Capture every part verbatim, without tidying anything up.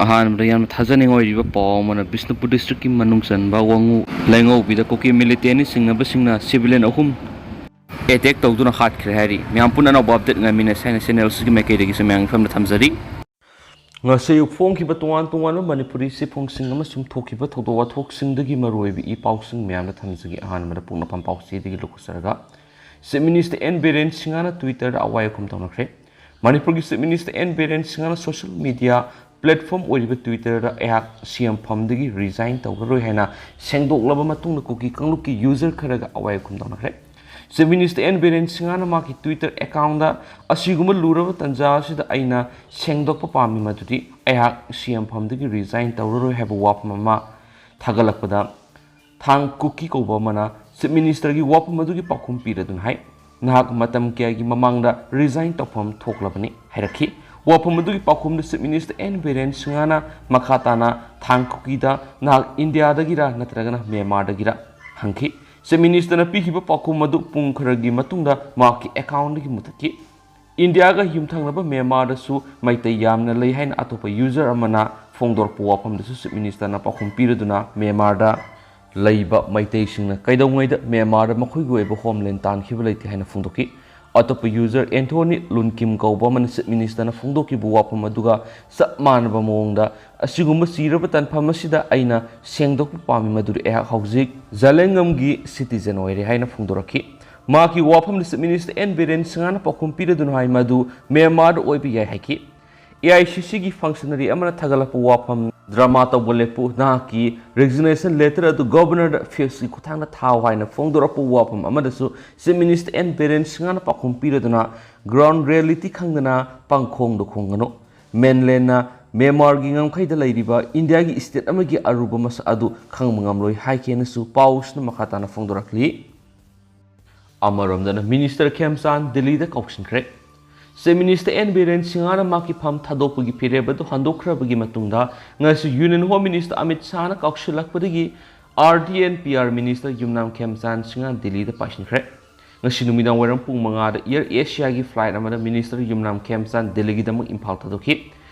ꯑꯍꯥꯟꯕꯗ ꯌꯥꯝꯅ ꯊꯥꯖꯅꯤꯡꯉꯥꯏ ꯑꯣꯏꯔꯤꯕ ꯄꯥꯎ ꯑꯃꯅ, ꯕꯤꯁꯅꯨꯄꯨꯔ ꯗꯤꯁꯇ꯭ꯔꯤꯛꯀꯤ ꯃꯅꯨꯡ ꯆꯟꯕ ꯋꯥꯉꯨ ꯂꯩꯉꯧꯕꯤꯗ ꯀꯨꯀꯤ ꯃꯤꯂꯤꯇꯦꯟꯅ ꯆꯤꯡꯅꯕꯁꯤꯡꯅ ꯁꯤꯚꯤꯂꯤꯌꯟ ꯑꯍꯨꯝ ꯑꯦꯇꯦꯛ ꯇꯧꯗꯨꯅ ꯍꯥꯠꯈ꯭ꯔꯦ ꯍꯥꯏꯔꯤ꯫ ꯃꯌꯥꯝ ꯄꯨꯟꯅ ꯑꯅꯧꯕ ꯑꯞꯗꯦꯠ ꯉꯥꯏꯃꯤꯟꯅꯁꯦ ꯍꯥꯏꯅ ꯆꯦꯅꯦꯜ ꯑꯁꯤꯒꯤ ꯃꯥꯏꯀꯩꯗꯒꯤꯁꯨ ꯃꯌꯥꯝꯒꯤ ꯐꯝꯗ ꯊꯝꯖꯔꯤ꯫ ꯉꯁꯤ ꯐꯣꯡꯈꯤꯕ ꯇꯣꯉꯥꯟ ꯇꯣꯉꯥꯟꯕ ꯃꯅꯤꯄꯨꯔꯤ ꯆꯦꯐꯣꯡꯁꯤꯡ ꯑꯃꯁꯨꯡ ꯊꯣꯛꯈꯤꯕ ꯊꯧꯗꯣꯛ ꯋꯥꯊꯣꯛꯁꯤꯡꯗꯒꯤ ꯃꯔꯨꯑꯣꯏꯕ ꯏ ꯄꯥꯎꯁꯤꯡ ꯃꯌꯥꯝꯗ ꯊꯝꯖꯒꯦ꯫ ꯑꯍꯥꯟꯕꯗ ꯄꯣꯛꯅꯐꯝ ꯄꯥꯎꯆꯦꯗꯒꯤ ꯂꯧꯈꯠꯆꯔꯒ, ꯆꯤꯐ ꯃꯤꯅꯤꯁꯇꯔ ꯑꯦꯟ ꯕꯤꯔꯦꯟ ꯁꯤꯡꯍꯅ ꯇ꯭ꯋꯤꯇꯔꯗ ꯑꯋꯥꯏ ꯑꯈꯨꯝ ꯇꯧꯅꯈ꯭ꯔꯦ꯫ ꯃꯅꯤꯄꯨꯔꯒꯤ ꯆꯤꯐ ꯃꯤꯅꯤꯁꯇꯔ ꯑꯦꯟ ꯕꯤꯔꯦꯟ ꯁꯤꯡꯍꯅ ꯁꯣꯁꯤꯌꯦꯜ ꯃꯤꯗꯤꯌꯥ ꯄ꯭ꯂꯦꯠꯐꯣꯝ ꯑꯣꯏꯔꯤꯕ ꯇ꯭ꯋꯤꯇꯔꯗ ꯑꯩꯍꯥꯛ ꯁꯤ ꯑꯦꯝ ꯐꯝꯗꯒꯤ ꯔꯤꯖꯥꯏꯟ ꯇꯧꯔꯔꯣꯏ ꯍꯥꯏꯅ ꯁꯦꯡꯗꯣꯛꯂꯕ ꯃꯇꯨꯡꯗ ꯀꯨꯀꯤ ꯀꯥꯡꯂꯨꯞꯀꯤ ꯌꯨꯖꯔ ꯈꯔꯒ ꯑꯋꯥꯏ ꯑꯈꯨꯝ ꯇꯧꯅꯈ꯭ꯔꯦ꯫ ꯆꯤꯐ ꯃꯤꯅꯤꯁꯇꯔ ꯑꯦꯟ ꯕꯤꯔꯦꯟ ꯁꯤꯡꯍꯅ ꯃꯍꯥꯛꯀꯤ ꯇ꯭ꯋꯤꯇꯔ ꯑꯦꯀꯥꯎꯟꯗ ꯑꯁꯤꯒꯨꯝꯕ ꯂꯨꯔꯕ ꯇꯥꯟꯖꯥ ꯑꯁꯤꯗ ꯑꯩꯅ ꯁꯦꯡꯗꯣꯛꯄ ꯄꯥꯝꯃꯤ ꯃꯗꯨꯗꯤ ꯑꯩꯍꯥꯛ ꯁꯤ ꯑꯦꯝ ꯐꯝꯗꯒꯤ ꯔꯤꯖꯥꯏꯟ ꯇꯧꯔꯔꯣꯏ ꯍꯥꯏꯕ ꯋꯥꯐꯝ ꯑꯃ ꯊꯥꯒꯠꯂꯛꯄꯗ, ꯊꯥꯡ ꯀꯨꯀꯤ ꯀꯧꯕ ꯑꯃꯅ ꯆꯤꯐ ꯃꯤꯅꯤꯁꯇꯔꯒꯤ ꯋꯥꯐꯝ ꯑꯗꯨꯒꯤ ꯄꯥꯎꯈꯨꯝ ꯄꯤꯔꯗꯨꯅ ꯍꯥꯏ, "ꯅꯍꯥꯛ ꯃꯇꯝ ꯀꯌꯥꯒꯤ ꯃꯃꯥꯡꯗ ꯔꯤꯖꯥꯏꯟ ꯇꯧꯐꯝ ꯊꯣꯛꯂꯕꯅꯤ" ꯍꯥꯏꯔꯛꯈꯤ꯫ ꯋꯥꯐꯝ ꯑꯗꯨꯒꯤ ꯄꯥꯎꯈꯨꯝꯗ ꯆꯤꯐ ꯃꯤꯅꯤꯁꯇꯔ ꯑꯦꯟ ꯕꯤꯔꯦꯟ ꯁꯤꯡꯍꯅ ꯃꯈꯥ ꯇꯥꯅ ꯊꯥꯡ ꯀꯨꯀꯤꯗ "ꯅꯍꯥꯛ ꯏꯟꯗꯤꯌꯥꯗꯒꯤꯔ ꯅꯠꯇ꯭ꯔꯒꯅ ꯃ꯭ꯌꯥꯟꯃꯥꯔꯗꯒꯤꯔ?" ꯍꯪꯈꯤ꯫ ꯆꯤꯐ ꯃꯤꯅꯤꯁꯇꯔꯅ ꯄꯤꯈꯤꯕ ꯄꯥꯎꯈꯨꯝ ꯑꯗꯨ ꯄꯨꯡ ꯈꯔꯒꯤ ꯃꯇꯨꯡꯗ ꯃꯍꯥꯛꯀꯤ ꯑꯦꯀꯥꯎꯟꯗꯒꯤ ꯃꯨꯊꯠꯈꯤ꯫ ꯏꯟꯗꯤꯌꯥꯒ ꯌꯨꯝꯊꯪꯅꯕ ꯃ꯭ꯌꯥꯟꯃꯥꯔꯗꯁꯨ ꯃꯩꯇꯩ ꯌꯥꯝꯅ ꯂꯩ ꯍꯥꯏꯅ ꯑꯇꯣꯞꯄ ꯌꯨꯖꯔ ꯑꯃꯅ ꯐꯣꯡꯗꯣꯔꯛꯄ ꯋꯥꯐꯝꯗꯁꯨ ꯆꯤꯐ ꯃꯤꯅꯤꯁꯇꯔꯅ ꯄꯥꯎꯈꯨꯝ ꯄꯤꯔꯗꯨꯅ, ꯃ꯭ꯌꯥꯟꯃꯥꯔꯗ ꯂꯩꯕ ꯃꯩꯇꯩꯁꯤꯡꯅ ꯀꯩꯗꯧꯉꯩꯗ ꯃ꯭ꯌꯥꯟꯃꯥꯔꯗ ꯃꯈꯣꯏꯒꯤ ꯑꯣꯏꯕ ꯍꯣꯝꯂꯦꯟ ꯇꯥꯟꯈꯤꯕ ꯂꯩꯇꯦ ꯍꯥꯏꯅ ꯐꯣꯡꯗꯣꯛꯈꯤ꯫ ꯑꯇꯣꯞꯄ ꯌꯨꯖꯔ ꯑꯦꯟꯊꯣꯅꯤ ꯂꯨꯟꯀꯤꯝ ꯀꯧꯕ ꯑꯃꯅ ꯆꯤꯐ ꯃꯤꯅꯤꯁꯇꯔꯅ ꯐꯣꯡꯗꯣꯛꯈꯤꯕ ꯋꯥꯐꯝ ꯑꯗꯨꯒ ꯆꯞ ꯃꯥꯟꯅꯕ ꯃꯑꯣꯡꯗ, "ꯑꯁꯤꯒꯨꯝꯕ ꯆꯤꯔꯕ ꯇꯥꯟꯐꯝ ꯑꯁꯤꯗ ꯑꯩꯅ ꯁꯦꯡꯗꯣꯛꯄ ꯄꯥꯝꯃꯤ ꯃꯗꯨꯗꯤ ꯑꯩꯍꯥꯛ ꯍꯧꯖꯤꯛ ꯖꯂꯦꯡꯉꯝꯒꯤ ꯁꯤꯇꯤꯖꯦꯟ ꯑꯣꯏꯔꯦ" ꯍꯥꯏꯅ ꯐꯣꯡꯗꯣꯔꯛꯈꯤ꯫ ꯃꯍꯥꯛꯀꯤ ꯋꯥꯐꯝꯗ ꯆꯤꯐ ꯃꯤꯅꯤꯁꯇꯔ ꯑꯦꯟ ꯕꯤꯔꯦꯟ ꯁꯤꯡꯍꯅ ꯄꯥꯎꯈꯨꯝ ꯄꯤꯔꯗꯨꯅ ꯍꯥꯏ ꯃꯗꯨ ꯃ꯭ꯌꯥꯟꯃꯥꯔꯗ ꯑꯣꯏꯕ ꯌꯥꯏ ꯍꯥꯏꯈꯤ꯫ ꯑꯦ ꯑꯥꯏ ꯁꯤ ꯁꯤꯒꯤ ꯐꯪꯁꯅꯔꯤ ꯑꯃꯅ ꯊꯥꯒꯠꯂꯛꯄ ꯋꯥꯐꯝ, "ꯗ꯭ꯔꯃꯥ ꯇꯧꯕ ꯂꯦꯞꯄꯨ, ꯅꯍꯥꯛꯀꯤ ꯔꯤꯖꯤꯒꯅꯦꯁꯟ ꯂꯦꯇꯔ ꯑꯗꯨ ꯒꯣꯚꯔꯅꯔꯗ ꯐꯦꯛꯁꯀꯤ ꯈꯨꯠꯊꯥꯡꯗ ꯊꯥꯎ" ꯍꯥꯏꯅ ꯐꯣꯡꯗꯣꯔꯛꯄ ꯋꯥꯐꯝ ꯑꯃꯗꯁꯨ ꯆꯤꯐ ꯃꯤꯅꯤꯁꯇꯔ ꯑꯦꯟ ꯕꯤꯔꯦꯟ ꯁꯤꯡꯍꯅ ꯄꯥꯎꯈꯨꯝ ꯄꯤꯔꯗꯨꯅ, "ꯒ꯭ꯔꯥꯎꯟ ꯔꯤꯌꯦꯂꯤꯇꯤ ꯈꯪꯗꯅ ꯄꯪꯈꯣꯡꯗ ꯈꯣꯡꯒꯅꯨ꯫ ꯃꯦꯟꯂꯦꯟꯅ ꯃ꯭ꯌꯥꯟꯃꯥꯔꯒꯤ ꯉꯝꯈꯩꯗ ꯂꯩꯔꯤꯕ ꯏꯟꯗꯤꯌꯥꯒꯤ ꯁ꯭ꯇꯦꯠ ꯑꯃꯒꯤ ꯑꯔꯨꯕ ꯃꯁꯛ ꯑꯗꯨ ꯈꯪꯕ ꯉꯝꯂꯣꯏ" ꯍꯥꯏꯈꯤ ꯍꯥꯏꯅꯁꯨ ꯄꯥꯎꯁꯤꯅ ꯃꯈꯥ ꯇꯥꯅ ꯐꯣꯡꯗꯣꯔꯛꯂꯤ꯫ ꯑꯃꯔꯣꯝꯗꯅ, ꯃꯤꯅꯤꯁꯇꯔ ꯈꯦꯝꯆꯥꯟ ꯗꯤꯜꯂꯤꯗ ꯀꯥꯎꯁꯤꯟꯈ꯭ꯔꯦ꯫ ꯆꯤꯐ ꯃꯤꯅꯤꯁꯇꯔ ꯑꯦꯟ ꯕꯤꯔꯦꯟ ꯁꯤꯡꯍꯅ ꯃꯍꯥꯛꯀꯤ ꯐꯝ ꯊꯥꯗꯣꯛꯄꯒꯤ ꯐꯤꯔꯦꯞ ꯑꯗꯨ ꯍꯟꯗꯣꯛꯈ꯭ꯔꯕꯒꯤ ꯃꯇꯨꯡꯗ, ꯉꯁꯤ ꯌꯨꯅꯤꯌꯟ ꯍꯣꯝ ꯃꯤꯅꯤꯁꯇꯔ ꯑꯃꯤꯠ ꯁꯥꯍꯅ ꯀꯥꯎꯁꯤꯜꯂꯛꯄꯗꯒꯤ R D N P R minister Yumnam Khemchand Singh ꯗꯤꯜꯂꯤꯗ ꯄꯥꯏꯁꯤꯟꯈ꯭ꯔꯦ꯫ ꯉꯁꯤ ꯅꯨꯃꯤꯗꯥꯡ ꯋꯥꯏꯔꯝ ꯄꯨꯡ ꯃꯉꯥꯗ ꯑꯦꯌꯔ ꯑꯦꯁꯤꯌꯥꯒꯤ ꯐ꯭ꯂꯥꯏꯠ ꯑꯃꯗ ꯃꯤꯅꯤꯁꯇꯔ ꯌꯨꯝꯅꯥꯝ ꯈꯦꯝꯆꯥꯟ ꯗꯤꯜꯂꯤꯒꯤꯗꯃꯛ ꯏꯝꯐꯥꯜ ꯊꯥꯗꯣꯛꯈꯤ꯫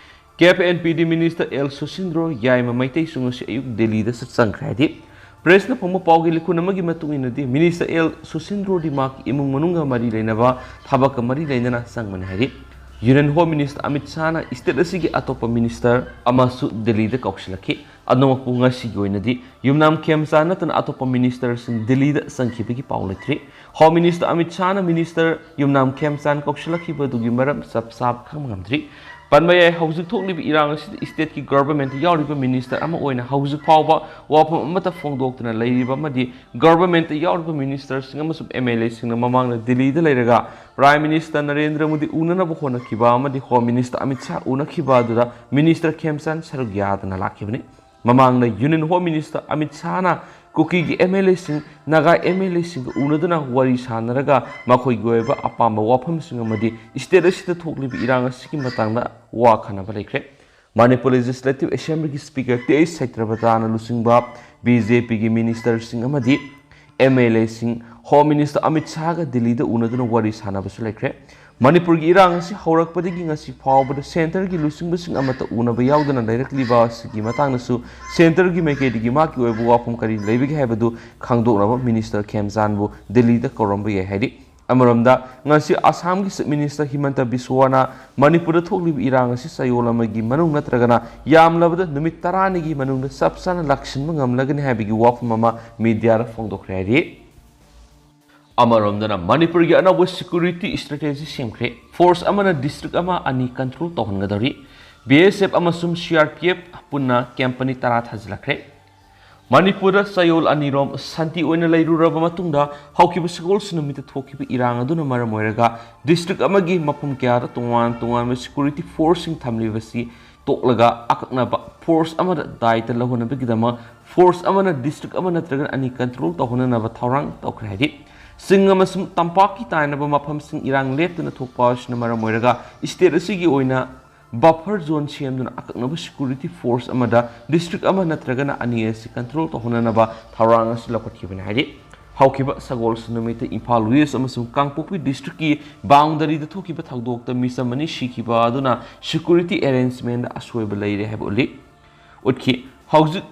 ꯀꯦꯞ N P D minister L Susindro Yaima ꯃꯩꯇꯩꯁꯨ ꯉꯁꯤ ꯑꯌꯨꯛ ꯗꯦꯜꯂꯤꯗ ꯆꯠ ꯆꯪꯈ꯭ꯔꯦ ꯍꯥꯏꯗꯤ ꯄ꯭ꯔꯦꯁꯅ ꯐꯪꯕ ꯄꯥꯎꯒꯤ ꯂꯤꯈꯨꯟ ꯑꯃꯒꯤ ꯃꯇꯨꯡ ꯏꯟꯅꯗꯤ ꯃꯤꯅꯤꯁꯇꯔ ꯑꯦꯜ ꯁꯨꯁꯤꯟꯗ꯭ꯔꯣꯗꯤ ꯃꯍꯥꯛꯀꯤ ꯏꯃꯨꯡ ꯃꯅꯨꯡꯒ ꯃꯔꯤ ꯂꯩꯅꯕ ꯊꯕꯛꯀ ꯃꯔꯤ ꯂꯩꯅꯅ ꯆꯪꯕꯅꯤ ꯍꯥꯏꯔꯤ꯫ ꯌꯨꯅꯤꯌꯟ ꯍꯣꯝ ꯃꯤꯅꯤꯁꯇꯔ ꯑꯃꯤꯠ ꯁꯥꯍꯅ ꯁ꯭ꯇꯦꯠ ꯑꯁꯤꯒꯤ ꯑꯇꯣꯞꯄ ꯃꯤꯅꯤꯁꯇꯔ ꯑꯃꯁꯨ ꯗꯦꯜꯂꯤꯗ ꯀꯧꯁꯤꯜꯂꯛꯈꯤ꯫ ꯑꯗꯨꯃꯛꯄꯨ ꯉꯁꯤꯒꯤ ꯑꯣꯏꯅꯗꯤ ꯌꯨꯝꯅꯥꯝ ꯈꯦꯝꯆꯥꯟ ꯅꯠꯇꯅ ꯑꯇꯣꯞꯄ ꯃꯤꯅꯤꯁꯇꯔꯁꯤꯡ ꯗꯦꯜꯂꯤꯗ ꯆꯪꯈꯤꯕꯒꯤ ꯄꯥꯎ ꯂꯩꯇ꯭ꯔꯤ꯫ Home minister Amit ꯁꯥꯍꯅ minister Yumnam ꯈꯦꯝꯆꯥꯟ ꯀꯧꯁꯤꯜꯂꯛꯈꯤꯕꯗꯨꯒꯤ ꯃꯔꯝ ꯆꯞ ꯆꯥꯕ ꯈꯪꯕ ꯉꯝꯗ꯭ꯔꯤ꯫ ꯄꯟꯕ ꯌꯥꯏ, ꯍꯧꯖꯤꯛ ꯊꯣꯛꯂꯤꯕ ꯏꯔꯥꯡ ꯑꯁꯤꯗ ꯁ꯭ꯇꯦꯠꯀꯤ ꯒꯚꯔꯟꯃꯦꯟꯠꯇ ꯌꯥꯎꯔꯤꯕ ꯃꯤꯅꯤꯁꯇꯔ ꯑꯃ ꯑꯣꯏꯅ ꯍꯧꯖꯤꯛ ꯐꯥꯎꯕ ꯋꯥꯐꯝ ꯑꯃꯠꯇ ꯐꯣꯡꯗꯣꯛꯇꯅ ꯂꯩꯔꯤꯕ ꯑꯃꯗꯤ ꯒꯚꯔꯟꯃꯦꯟꯠꯇ ꯌꯥꯎꯔꯤꯕ ꯃꯤꯅꯤꯁꯇꯔꯁꯤꯡ ꯑꯃꯁꯨꯡ ꯑꯦꯝ ꯑꯦꯜ ꯑꯦꯁꯤꯡꯅ ꯃꯃꯥꯡꯗ ꯗꯤꯜꯂꯤꯗ ꯂꯩꯔꯒ ꯄ꯭ꯔꯥꯏꯝ ꯃꯤꯅꯤꯁꯇꯔ ꯅꯔꯦꯟꯗ꯭ꯔ ꯃꯣꯗꯤ ꯎꯅꯅꯕ ꯍꯣꯠꯅꯈꯤꯕ ꯑꯃꯗꯤ ꯍꯣꯝ ꯃꯤꯅꯤꯁꯇꯔ ꯑꯃꯤꯠ ꯁꯥꯍ ꯎꯅꯈꯤꯕ ꯑꯗꯨꯗ ꯃꯤꯅꯤꯁꯇꯔ ꯈꯦꯝꯆꯥꯟ ꯁꯔꯨꯛ ꯌꯥꯗꯅ ꯂꯥꯛꯈꯤꯕꯅꯤ꯫ ꯃꯃꯥꯡꯗ ꯌꯨꯅꯤꯌꯟ ꯍꯣꯝ ꯃꯤꯅꯤꯁꯇꯔ ꯑꯃꯤꯠ ꯁꯥꯍꯅ ꯀꯨꯀꯤꯒꯤ ꯑꯦꯝ ꯑꯦꯜ ꯑꯦꯁꯤꯡ, ꯅꯥꯒꯥ ꯑꯦꯝ ꯑꯦꯜ ꯑꯦꯁꯤꯡꯒ ꯎꯅꯗꯨꯅ ꯋꯥꯔꯤ ꯁꯥꯟꯅꯔꯒ ꯃꯈꯣꯏꯒꯤ ꯑꯣꯏꯕ ꯑꯄꯥꯝꯕ ꯋꯥꯐꯝꯁꯤꯡ ꯑꯃꯗꯤ ꯁ꯭ꯇꯦꯠ ꯑꯁꯤꯗ ꯊꯣꯛꯂꯤꯕ ꯏꯔꯥꯡ ꯑꯁꯤꯒꯤ ꯃꯇꯥꯡꯗ ꯋꯥ ꯈꯟꯅꯕ ꯂꯩꯈ꯭ꯔꯦ꯫ ꯃꯅꯤꯄꯨꯔ ꯂꯦꯖꯤꯁꯂꯦꯇꯤꯚ ꯑꯦꯁꯦꯝꯕ꯭ꯂꯤꯒꯤ ꯁ꯭ꯄꯤꯀꯔ ꯇꯤ ꯑꯩꯆ ꯁꯇ꯭ꯌꯕ꯭ꯔꯇꯥꯅ ꯂꯨꯆꯤꯡꯕ ꯕꯤ ꯖꯦ ꯄꯤꯒꯤ ꯃꯤꯅꯤꯁꯇꯔꯁꯤꯡ ꯑꯃꯗꯤ ꯑꯦꯝ ꯑꯦꯜ ꯑꯦꯁꯤꯡ ꯍꯣꯝ ꯃꯤꯅꯤꯁꯇꯔ ꯑꯃꯤꯠ ꯁꯥꯍꯒ ꯗꯤꯜꯂꯤꯗ ꯎꯅꯗꯨꯅ ꯋꯥꯔꯤ ꯁꯥꯟꯅꯕꯁꯨ ꯂꯩꯈ꯭ꯔꯦ꯫ ꯃꯅꯤꯄꯨꯔꯒꯤ ꯏꯔꯥꯡ ꯑꯁꯤ ꯍꯧꯔꯛꯄꯗꯒꯤ ꯉꯁꯤ ꯐꯥꯎꯕꯗ ꯁꯦꯟꯇꯔꯒꯤ ꯂꯨꯆꯤꯡꯕꯁꯤꯡ ꯑꯃꯠꯇ ꯎꯅꯕ ꯌꯥꯎꯗꯅ ꯂꯩꯔꯛꯂꯤꯕ ꯑꯁꯤꯒꯤ ꯃꯇꯥꯡꯗꯁꯨ ꯁꯦꯟꯇꯔꯒꯤ ꯃꯥꯏꯀꯩꯗꯒꯤ ꯃꯍꯥꯛꯀꯤ ꯑꯣꯏꯕ ꯋꯥꯐꯝ ꯀꯔꯤ ꯂꯩꯕꯒꯦ ꯍꯥꯏꯕꯗꯨ ꯈꯪꯗꯣꯛꯅꯕ ꯃꯤꯅꯤꯁꯇꯔ ꯈꯦꯝꯆꯥꯟꯕꯨ ꯗꯤꯜꯂꯤꯗ ꯀꯧꯔꯝꯕ ꯌꯥꯏ ꯍꯥꯏꯔꯤ꯫ ꯑꯃꯔꯣꯝꯗ, ꯉꯁꯤ ꯑꯁꯥꯝꯒꯤ ꯆꯤꯐ ꯃꯤꯅꯤꯁꯇꯔ ꯍꯤꯃꯟꯇ ꯕꯤꯁ꯭ꯋꯅ ꯃꯅꯤꯄꯨꯔꯗ ꯊꯣꯛꯂꯤꯕ ꯏꯔꯥꯡ ꯑꯁꯤ ꯆꯌꯣꯜ ꯑꯃꯒꯤ ꯃꯅꯨꯡ ꯅꯠꯇ꯭ꯔꯒꯅ ꯌꯥꯝꯂꯕꯗ ꯅꯨꯃꯤꯠ ꯇꯔꯥꯅꯤꯒꯤ ꯃꯅꯨꯡꯗ ꯆꯞ ꯆꯥꯅ ꯂꯥꯛꯁꯤꯟꯕ ꯉꯝꯂꯒꯅꯤ ꯍꯥꯏꯕꯒꯤ ꯋꯥꯐꯝ ꯑꯃ ꯃꯤꯗꯤꯌꯥꯗ ꯐꯣꯡꯗꯣꯛꯈ꯭ꯔꯦ ꯍꯥꯏꯔꯤ꯫ ꯑꯃꯔꯣꯝꯗꯅ, ꯃꯅꯤꯄꯨꯔꯒꯤ ꯑꯅꯧꯕ ꯁꯦꯀ꯭ꯌꯨꯔꯤꯇꯤ ꯁ꯭ꯇ꯭ꯔꯦꯇꯦꯖꯤ ꯁꯦꯝꯈ꯭ꯔꯦ꯫ ꯐꯣꯔꯁ ꯑꯃꯅ ꯗꯤꯁꯇ꯭ꯔꯤꯛ ꯑꯃ ꯑꯅꯤ ꯀꯟꯇ꯭ꯔꯣꯜ ꯇꯧꯍꯟꯒꯗꯧꯔꯤ꯫ ꯕꯤ ꯑꯦꯁ ꯑꯦꯐ ꯑꯃꯁꯨꯡ ꯁꯤ ꯑꯥꯔ ꯄꯤ ꯑꯦꯐ ꯄꯨꯟꯅ ꯀꯦꯝꯞ ꯑꯅꯤ ꯇꯔꯥ ꯊꯥꯖꯤꯜꯂꯛꯈ꯭ꯔꯦ꯫ ꯃꯅꯤꯄꯨꯔꯗ ꯆꯌꯣꯜ ꯑꯅꯤꯔꯣꯝ ꯁꯥꯟꯇꯤ ꯑꯣꯏꯅ ꯂꯩꯔꯨꯔꯕ ꯃꯇꯨꯡꯗ, ꯍꯧꯈꯤꯕ ꯁꯒꯣꯜꯁꯦꯟ ꯅꯨꯃꯤꯠꯇ ꯊꯣꯛꯈꯤꯕ ꯏꯔꯥꯡ ꯑꯗꯨꯅ ꯃꯔꯝ ꯑꯣꯏꯔꯒ ꯗꯤꯁꯇ꯭ꯔꯤꯛ ꯑꯃꯒꯤ ꯃꯐꯝ ꯀꯌꯥꯗ ꯇꯣꯉꯥꯟ ꯇꯣꯉꯥꯟꯕ ꯁꯦꯀ꯭ꯌꯨꯔꯤꯇꯤ ꯐꯣꯔꯁꯁꯤꯡ ꯊꯝꯂꯤꯕꯁꯤ ꯇꯣꯛꯂꯒ ꯑꯀꯛꯅꯕ ꯐꯣꯔꯁ ꯑꯃꯗ ꯗꯥꯏꯇ ꯂꯧꯍꯟꯅꯕꯒꯤꯗꯃꯛ ꯐꯣꯔꯁ ꯑꯃꯅ ꯗꯤꯁꯇ꯭ꯔꯤꯛ ꯑꯃ ꯅꯠꯇ꯭ꯔꯒ ꯑꯅꯤ ꯀꯟꯇ꯭ꯔꯣꯜ ꯇꯧꯍꯟꯅꯅꯕ ꯊꯧꯔꯥꯡ ꯇꯧꯈ꯭ꯔꯦ ꯍꯥꯏꯔꯤ꯫ ꯆꯤꯡ ꯑꯃꯁꯨꯡ ꯇꯝꯄꯥꯛꯀꯤ ꯇꯥꯏꯅꯕ ꯃꯐꯝꯁꯤꯡ ꯏꯔꯥꯡ ꯂꯦꯞꯇꯅ ꯊꯣꯛꯄ ꯑꯁꯤꯅ ꯃꯔꯝ ꯑꯣꯏꯔꯒ ꯁ꯭ꯇꯦꯠ ꯑꯁꯤꯒꯤ ꯑꯣꯏꯅ ꯕꯐꯔ ꯖꯣꯟ ꯁꯦꯝꯗꯨꯅ ꯑꯀꯛꯅꯕ ꯁꯦꯀ꯭ꯌꯨꯔꯤꯇꯤ ꯐꯣꯔꯁ ꯑꯃꯗ ꯗꯤꯁꯇ꯭ꯔꯤꯛ ꯑꯃ ꯅꯠꯇ꯭ꯔꯒꯅ ꯑꯅꯤ ꯑꯁꯤ ꯀꯟꯇ꯭ꯔꯣꯜ ꯇꯧꯍꯟꯅꯅꯕ ꯊꯧꯔꯥꯡ ꯑꯁꯤ ꯂꯧꯈꯠꯈꯤꯕꯅꯤ ꯍꯥꯏꯔꯤ꯫ ꯍꯧꯈꯤꯕ ꯁꯒꯣꯜꯁꯦꯟ ꯅꯨꯃꯤꯠꯇ ꯏꯝꯐꯥꯜ ꯋꯦꯁ ꯑꯃꯁꯨꯡ ꯀꯥꯡꯄꯣꯛꯄꯤ ꯗꯤꯁꯇ꯭ꯔꯤꯛꯀꯤ ꯕꯥꯎꯟꯗꯔꯤꯗ ꯊꯣꯛꯈꯤꯕ ꯊꯧꯗꯣꯛꯇ ꯃꯤꯆꯝ ꯑꯅꯤ ꯁꯤꯈꯤꯕ ꯑꯗꯨꯅ ꯁꯦꯀ꯭ꯌꯨꯔꯤꯇꯤ ꯑꯦꯔꯦꯟꯖꯃꯦꯟꯗ ꯑꯁꯣꯏꯕ ꯂꯩꯔꯦ ꯍꯥꯏꯕ ꯎꯠꯂꯤ꯫ ꯎꯠꯈꯤ꯫ ꯍꯧꯖꯤꯛ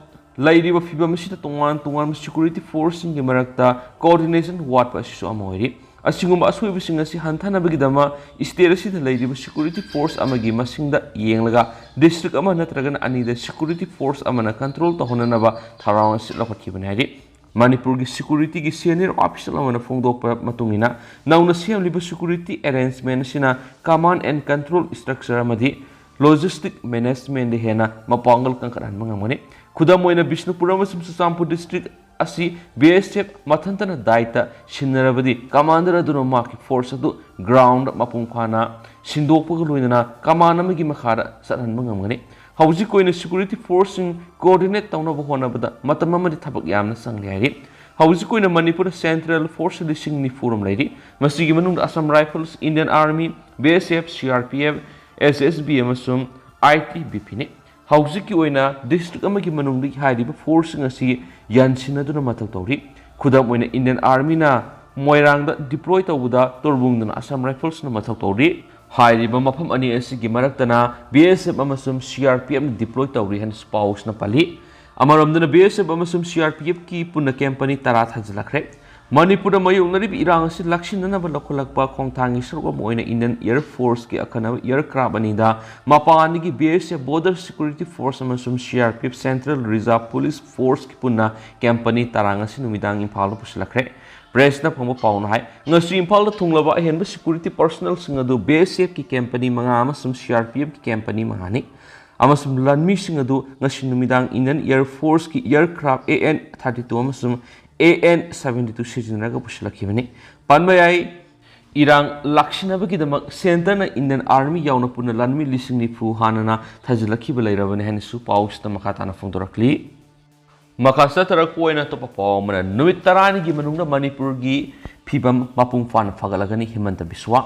ꯂꯩꯔꯤꯕ ꯐꯤꯕꯝ ꯑꯁꯤꯗ ꯇꯣꯉꯥꯟ ꯇꯣꯉꯥꯟꯕ ꯁꯦꯀ꯭ꯌꯨꯔꯤꯇꯤ ꯐꯣꯔꯁꯁꯤꯡꯒꯤ ꯃꯔꯛꯇ ꯀꯣꯑꯣꯔꯗꯤꯅꯦꯁꯟ ꯋꯥꯠꯄ ꯑꯁꯤꯁꯨ ꯑꯃ ꯑꯣꯏꯔꯤ꯫ ꯑꯁꯤꯒꯨꯝꯕ ꯑꯁꯣꯏꯕꯁꯤꯡ ꯑꯁꯤ ꯍꯟꯊꯅꯕꯒꯤꯗꯃꯛ ꯁ꯭ꯇꯦꯠ ꯑꯁꯤꯗ ꯂꯩꯔꯤꯕ ꯁꯦꯀ꯭ꯌꯨꯔꯤꯇꯤ ꯐꯣꯔꯁ ꯑꯃꯒꯤ ꯃꯁꯤꯡꯗ ꯌꯦꯡꯂꯒ ꯗꯤꯁꯇ꯭ꯔꯤꯛ ꯑꯃ ꯅꯠꯇ꯭ꯔꯒꯅ ꯑꯅꯤꯗ ꯁꯦꯀ꯭ꯌꯨꯔꯤꯇꯤ ꯐꯣꯔꯁ ꯑꯃꯅ ꯀꯟꯇ꯭ꯔꯣꯜ ꯇꯧꯍꯟꯅꯅꯕ ꯊꯧꯔꯥꯡ ꯑꯁꯤ ꯂꯧꯈꯠꯈꯤꯕꯅꯤ ꯍꯥꯏꯔꯤ꯫ ꯃꯅꯤꯄꯨꯔꯒꯤ ꯁꯦꯀ꯭ꯌꯨꯔꯤꯇꯤꯒꯤ ꯁꯦꯅꯤꯌꯔ ꯑꯣꯐꯤꯁꯤꯌꯦꯜ ꯑꯃꯅ ꯐꯣꯡꯗꯣꯛꯄ ꯃꯇꯨꯡ ꯏꯟꯅ, ꯅꯧꯅ ꯁꯦꯝꯂꯤꯕ ꯁꯦꯀ꯭ꯌꯨꯔꯤꯇꯤ ꯑꯦꯔꯦꯟꯖꯃꯦꯟ ꯑꯁꯤꯅ ꯀꯃꯥꯟ ꯑꯦꯟ ꯀꯟꯇ꯭ꯔꯣꯜ ꯁ꯭ꯇ꯭ꯔꯛꯆꯔ ꯑꯃꯗꯤ ꯂꯣꯖꯤꯁꯇꯤꯛ ꯃꯦꯅꯦꯖꯃꯦꯟꯗ ꯍꯦꯟꯅ ꯃꯄꯥꯡꯒꯜ ꯀꯟꯈꯠꯍꯟꯕ ꯉꯝꯒꯅꯤ꯫ ꯈꯨꯗꯝ ꯑꯣꯏꯅ, ꯕꯤꯁꯅꯨꯄꯨꯔ ꯑꯃꯁꯨꯡ ꯆꯨꯔꯆꯥꯟꯄꯨꯔ ꯗꯤꯁꯇ꯭ꯔꯤꯛ ꯑꯁꯤ ꯕꯤ ꯑꯦꯁ ꯑꯦꯐ ꯃꯊꯟꯇꯅ ꯗꯥꯏꯇ ꯁꯤꯟꯅꯔꯕꯗꯤ, ꯀꯃꯥꯟꯗꯔ ꯑꯗꯨꯅ ꯃꯍꯥꯛꯀꯤ ꯐꯣꯔꯁ ꯑꯗꯨ ꯒ꯭ꯔꯥꯎꯟꯗ ꯃꯄꯨꯡ ꯐꯥꯅ ꯁꯤꯟꯗꯣꯛꯄꯒ ꯂꯣꯏꯅꯅ ꯀꯃꯥꯟ ꯑꯃꯒꯤ ꯃꯈꯥꯗ ꯆꯠꯍꯟꯕ ꯉꯝꯒꯅꯤ꯫ ꯍꯧꯖꯤꯛ ꯑꯣꯏꯅ ꯁꯦꯀ꯭ꯌꯨꯔꯤꯇꯤ ꯐꯣꯔꯁꯁꯤꯡ ꯀꯣꯑꯣꯔꯗꯤꯅꯦꯠ ꯇꯧꯅꯕ ꯍꯣꯠꯅꯕꯗ ꯃꯇꯝ ꯑꯃꯗꯤ ꯊꯕꯛ ꯌꯥꯝꯅ ꯆꯪꯂꯤ ꯍꯥꯏꯔꯤ꯫ ꯍꯧꯖꯤꯛ ꯑꯣꯏꯅ ꯃꯅꯤꯄꯨꯔꯗ ꯁꯦꯟꯇ꯭ꯔꯦꯜ ꯐꯣꯔꯁ ꯂꯤꯁꯤꯡ ꯅꯤꯐꯨ ꯔꯣꯝ ꯂꯩꯔꯤ꯫ ꯃꯁꯤꯒꯤ ꯃꯅꯨꯡꯗ Assam rifles, Indian army, B S F, C R P F, S S B ꯑꯃꯁꯨꯡ ꯑꯥꯏ ꯇꯤ ꯕꯤ ꯄꯤꯅꯤ꯫ ꯍꯧꯖꯤꯛꯀꯤ ꯑꯣꯏꯅ ꯗꯤꯁꯇ꯭ꯔꯤꯛ ꯑꯃꯒꯤ ꯃꯅꯨꯡꯗꯒꯤ ꯍꯥꯏꯔꯤꯕ ꯐꯣꯔꯁꯁꯤꯡ ꯑꯁꯤ ꯌꯥꯟꯁꯤꯟꯅꯗꯨꯅ ꯃꯊꯧ ꯇꯧꯔꯤ꯫ ꯈꯨꯗꯝ ꯑꯣꯏꯅ, ꯏꯟꯗꯤꯌꯟ ꯑꯥꯔꯃꯤꯅ ꯃꯣꯏꯔꯥꯡꯗ ꯗꯤꯄ꯭ꯂꯣꯏ ꯇꯧꯕꯗ ꯇꯣꯔꯕꯨꯡꯗꯅ ꯑꯁꯥꯝ ꯔꯥꯏꯐꯜꯁꯅ ꯃꯊꯧ ꯇꯧꯔꯤ꯫ ꯍꯥꯏꯔꯤꯕ ꯃꯐꯝ ꯑꯅꯤ ꯑꯁꯤꯒꯤ ꯃꯔꯛꯇꯅ ꯕꯤ ꯑꯦꯁ ꯑꯦꯐ ꯑꯃꯁꯨꯡ ꯁꯤ ꯑꯥꯔ ꯄꯤ ꯑꯦꯐꯅ ꯗꯤꯄ꯭ꯂꯣꯏ ꯇꯧꯔꯤ ꯍꯥꯏꯅꯁꯨ ꯄꯥꯎꯁꯤꯅ ꯄꯜꯂꯤ꯫ ꯑꯃꯔꯣꯝꯗꯅ, ꯕꯤ ꯑꯦꯁ ꯑꯦꯐ ꯑꯃꯁꯨꯡ ꯁꯤ ꯑꯥꯔ ꯄꯤ ꯑꯦꯐꯀꯤ ꯄꯨꯟꯅ ꯀꯦꯝꯄꯅꯤ ꯇꯔꯥ ꯊꯥꯖꯤꯜꯂꯛꯈ꯭ꯔꯦ꯫ ꯃꯅꯤꯄꯨꯔꯗ ꯃꯥꯌꯣꯛꯅꯔꯤꯕ ꯏꯔꯥꯡ ꯑꯁꯤ ꯂꯥꯛꯁꯤꯟꯅꯅꯕ ꯂꯧꯈꯠꯂꯛꯄ ꯈꯣꯡꯊꯥꯡꯒꯤ ꯁꯔꯨꯛ ꯑꯃ ꯑꯣꯏꯅ ꯏꯟꯗꯤꯌꯟ ꯑꯦꯌꯔ ꯐꯣꯔꯁꯀꯤ ꯑꯈꯟꯅꯕ ꯑꯦꯌꯔꯀ꯭ꯔꯥꯐ ꯑꯅꯤꯗ ꯃꯄꯥꯟꯗꯒꯤ B S F border security force ꯑꯃꯁꯨꯡ C R P F central reserve police ꯐꯣꯔꯁꯀꯤ ꯄꯨꯟꯅ ꯀꯦꯝꯄꯅꯤ ꯇꯔꯥ ꯉꯁꯤ ꯅꯨꯃꯤꯗꯥꯡ ꯏꯝꯐꯥꯜꯗ ꯄꯨꯁꯤꯜꯂꯛꯈ꯭ꯔꯦ꯫ ꯄ꯭ꯔꯦꯁꯅ ꯐꯪꯕ ꯄꯥꯎꯅ ꯍꯥꯏ, ꯉꯁꯤ ꯏꯝꯐꯥꯜꯗ ꯊꯨꯡꯂꯕ ꯑꯍꯦꯟꯕ ꯁꯦꯀ꯭ꯌꯨꯔꯤꯇꯤ ꯄꯔꯁꯅꯦꯜꯁꯤꯡ ꯑꯗꯨ ꯕꯤ ꯑꯦꯁ ꯑꯦꯐꯀꯤ ꯀꯦꯝꯄꯅꯤ ꯃꯉꯥ ꯑꯃꯁꯨꯡ ꯁꯤ ꯑꯥꯔ ꯄꯤ ꯑꯦꯐꯀꯤ ꯀꯦꯝꯄꯅꯤ ꯃꯉꯥꯅꯤ꯫ ꯑꯃꯁꯨꯡ ꯂꯥꯟꯃꯤꯁꯤꯡ ꯑꯗꯨ ꯉꯁꯤ ꯅꯨꯃꯤꯗꯥꯡ ꯏꯟꯗꯤꯌꯟ ꯑꯦꯌꯔ ꯐꯣꯔꯁꯀꯤ aircraft A N thirty two ꯑꯃꯁꯨꯡ ꯑꯦ ꯑꯦꯟ ꯁꯚꯦꯟꯇꯤ ꯇꯨ ꯁꯤꯖꯤꯟꯅꯔꯒ ꯄꯨꯁꯤꯜꯂꯛꯈꯤꯕꯅꯤ꯫ ꯄꯟꯕ ꯌꯥꯏ, ꯏꯔꯥꯡ ꯂꯥꯛꯁꯤꯟꯅꯕꯒꯤꯗꯃꯛ ꯁꯦꯟꯇꯔꯅ ꯏꯟꯗꯤꯌꯟ ꯑꯥꯔꯃꯤ ꯌꯥꯎꯅ ꯄꯨꯟꯅ ꯂꯥꯟꯃꯤ ꯂꯤꯁꯤꯡ ꯅꯤꯐꯨ ꯍꯥꯟꯅꯅ ꯊꯥꯖꯤꯜꯂꯛꯈꯤꯕ ꯂꯩꯔꯕꯅꯤ ꯍꯥꯏꯅꯁꯨ ꯄꯥꯎꯁꯤꯗ ꯃꯈꯥ ꯇꯥꯅ ꯐꯣꯡꯗꯣꯔꯛꯂꯤ꯫ ꯃꯈꯥ ꯆꯠꯊꯔꯛꯄ ꯑꯣꯏꯅ ꯑꯇꯣꯞꯄ ꯄꯥꯎ ꯑꯃꯅ, ꯅꯨꯃꯤꯠ ꯇꯔꯥꯅꯤꯒꯤ ꯃꯅꯨꯡꯗ ꯃꯅꯤꯄꯨꯔꯒꯤ ꯐꯤꯕꯝ ꯃꯄꯨꯡ ꯐꯥꯅ ꯐꯒꯠꯂꯒꯅꯤ, ꯍꯤꯃꯟꯇ ꯕꯤꯁ꯭ꯋꯥ꯫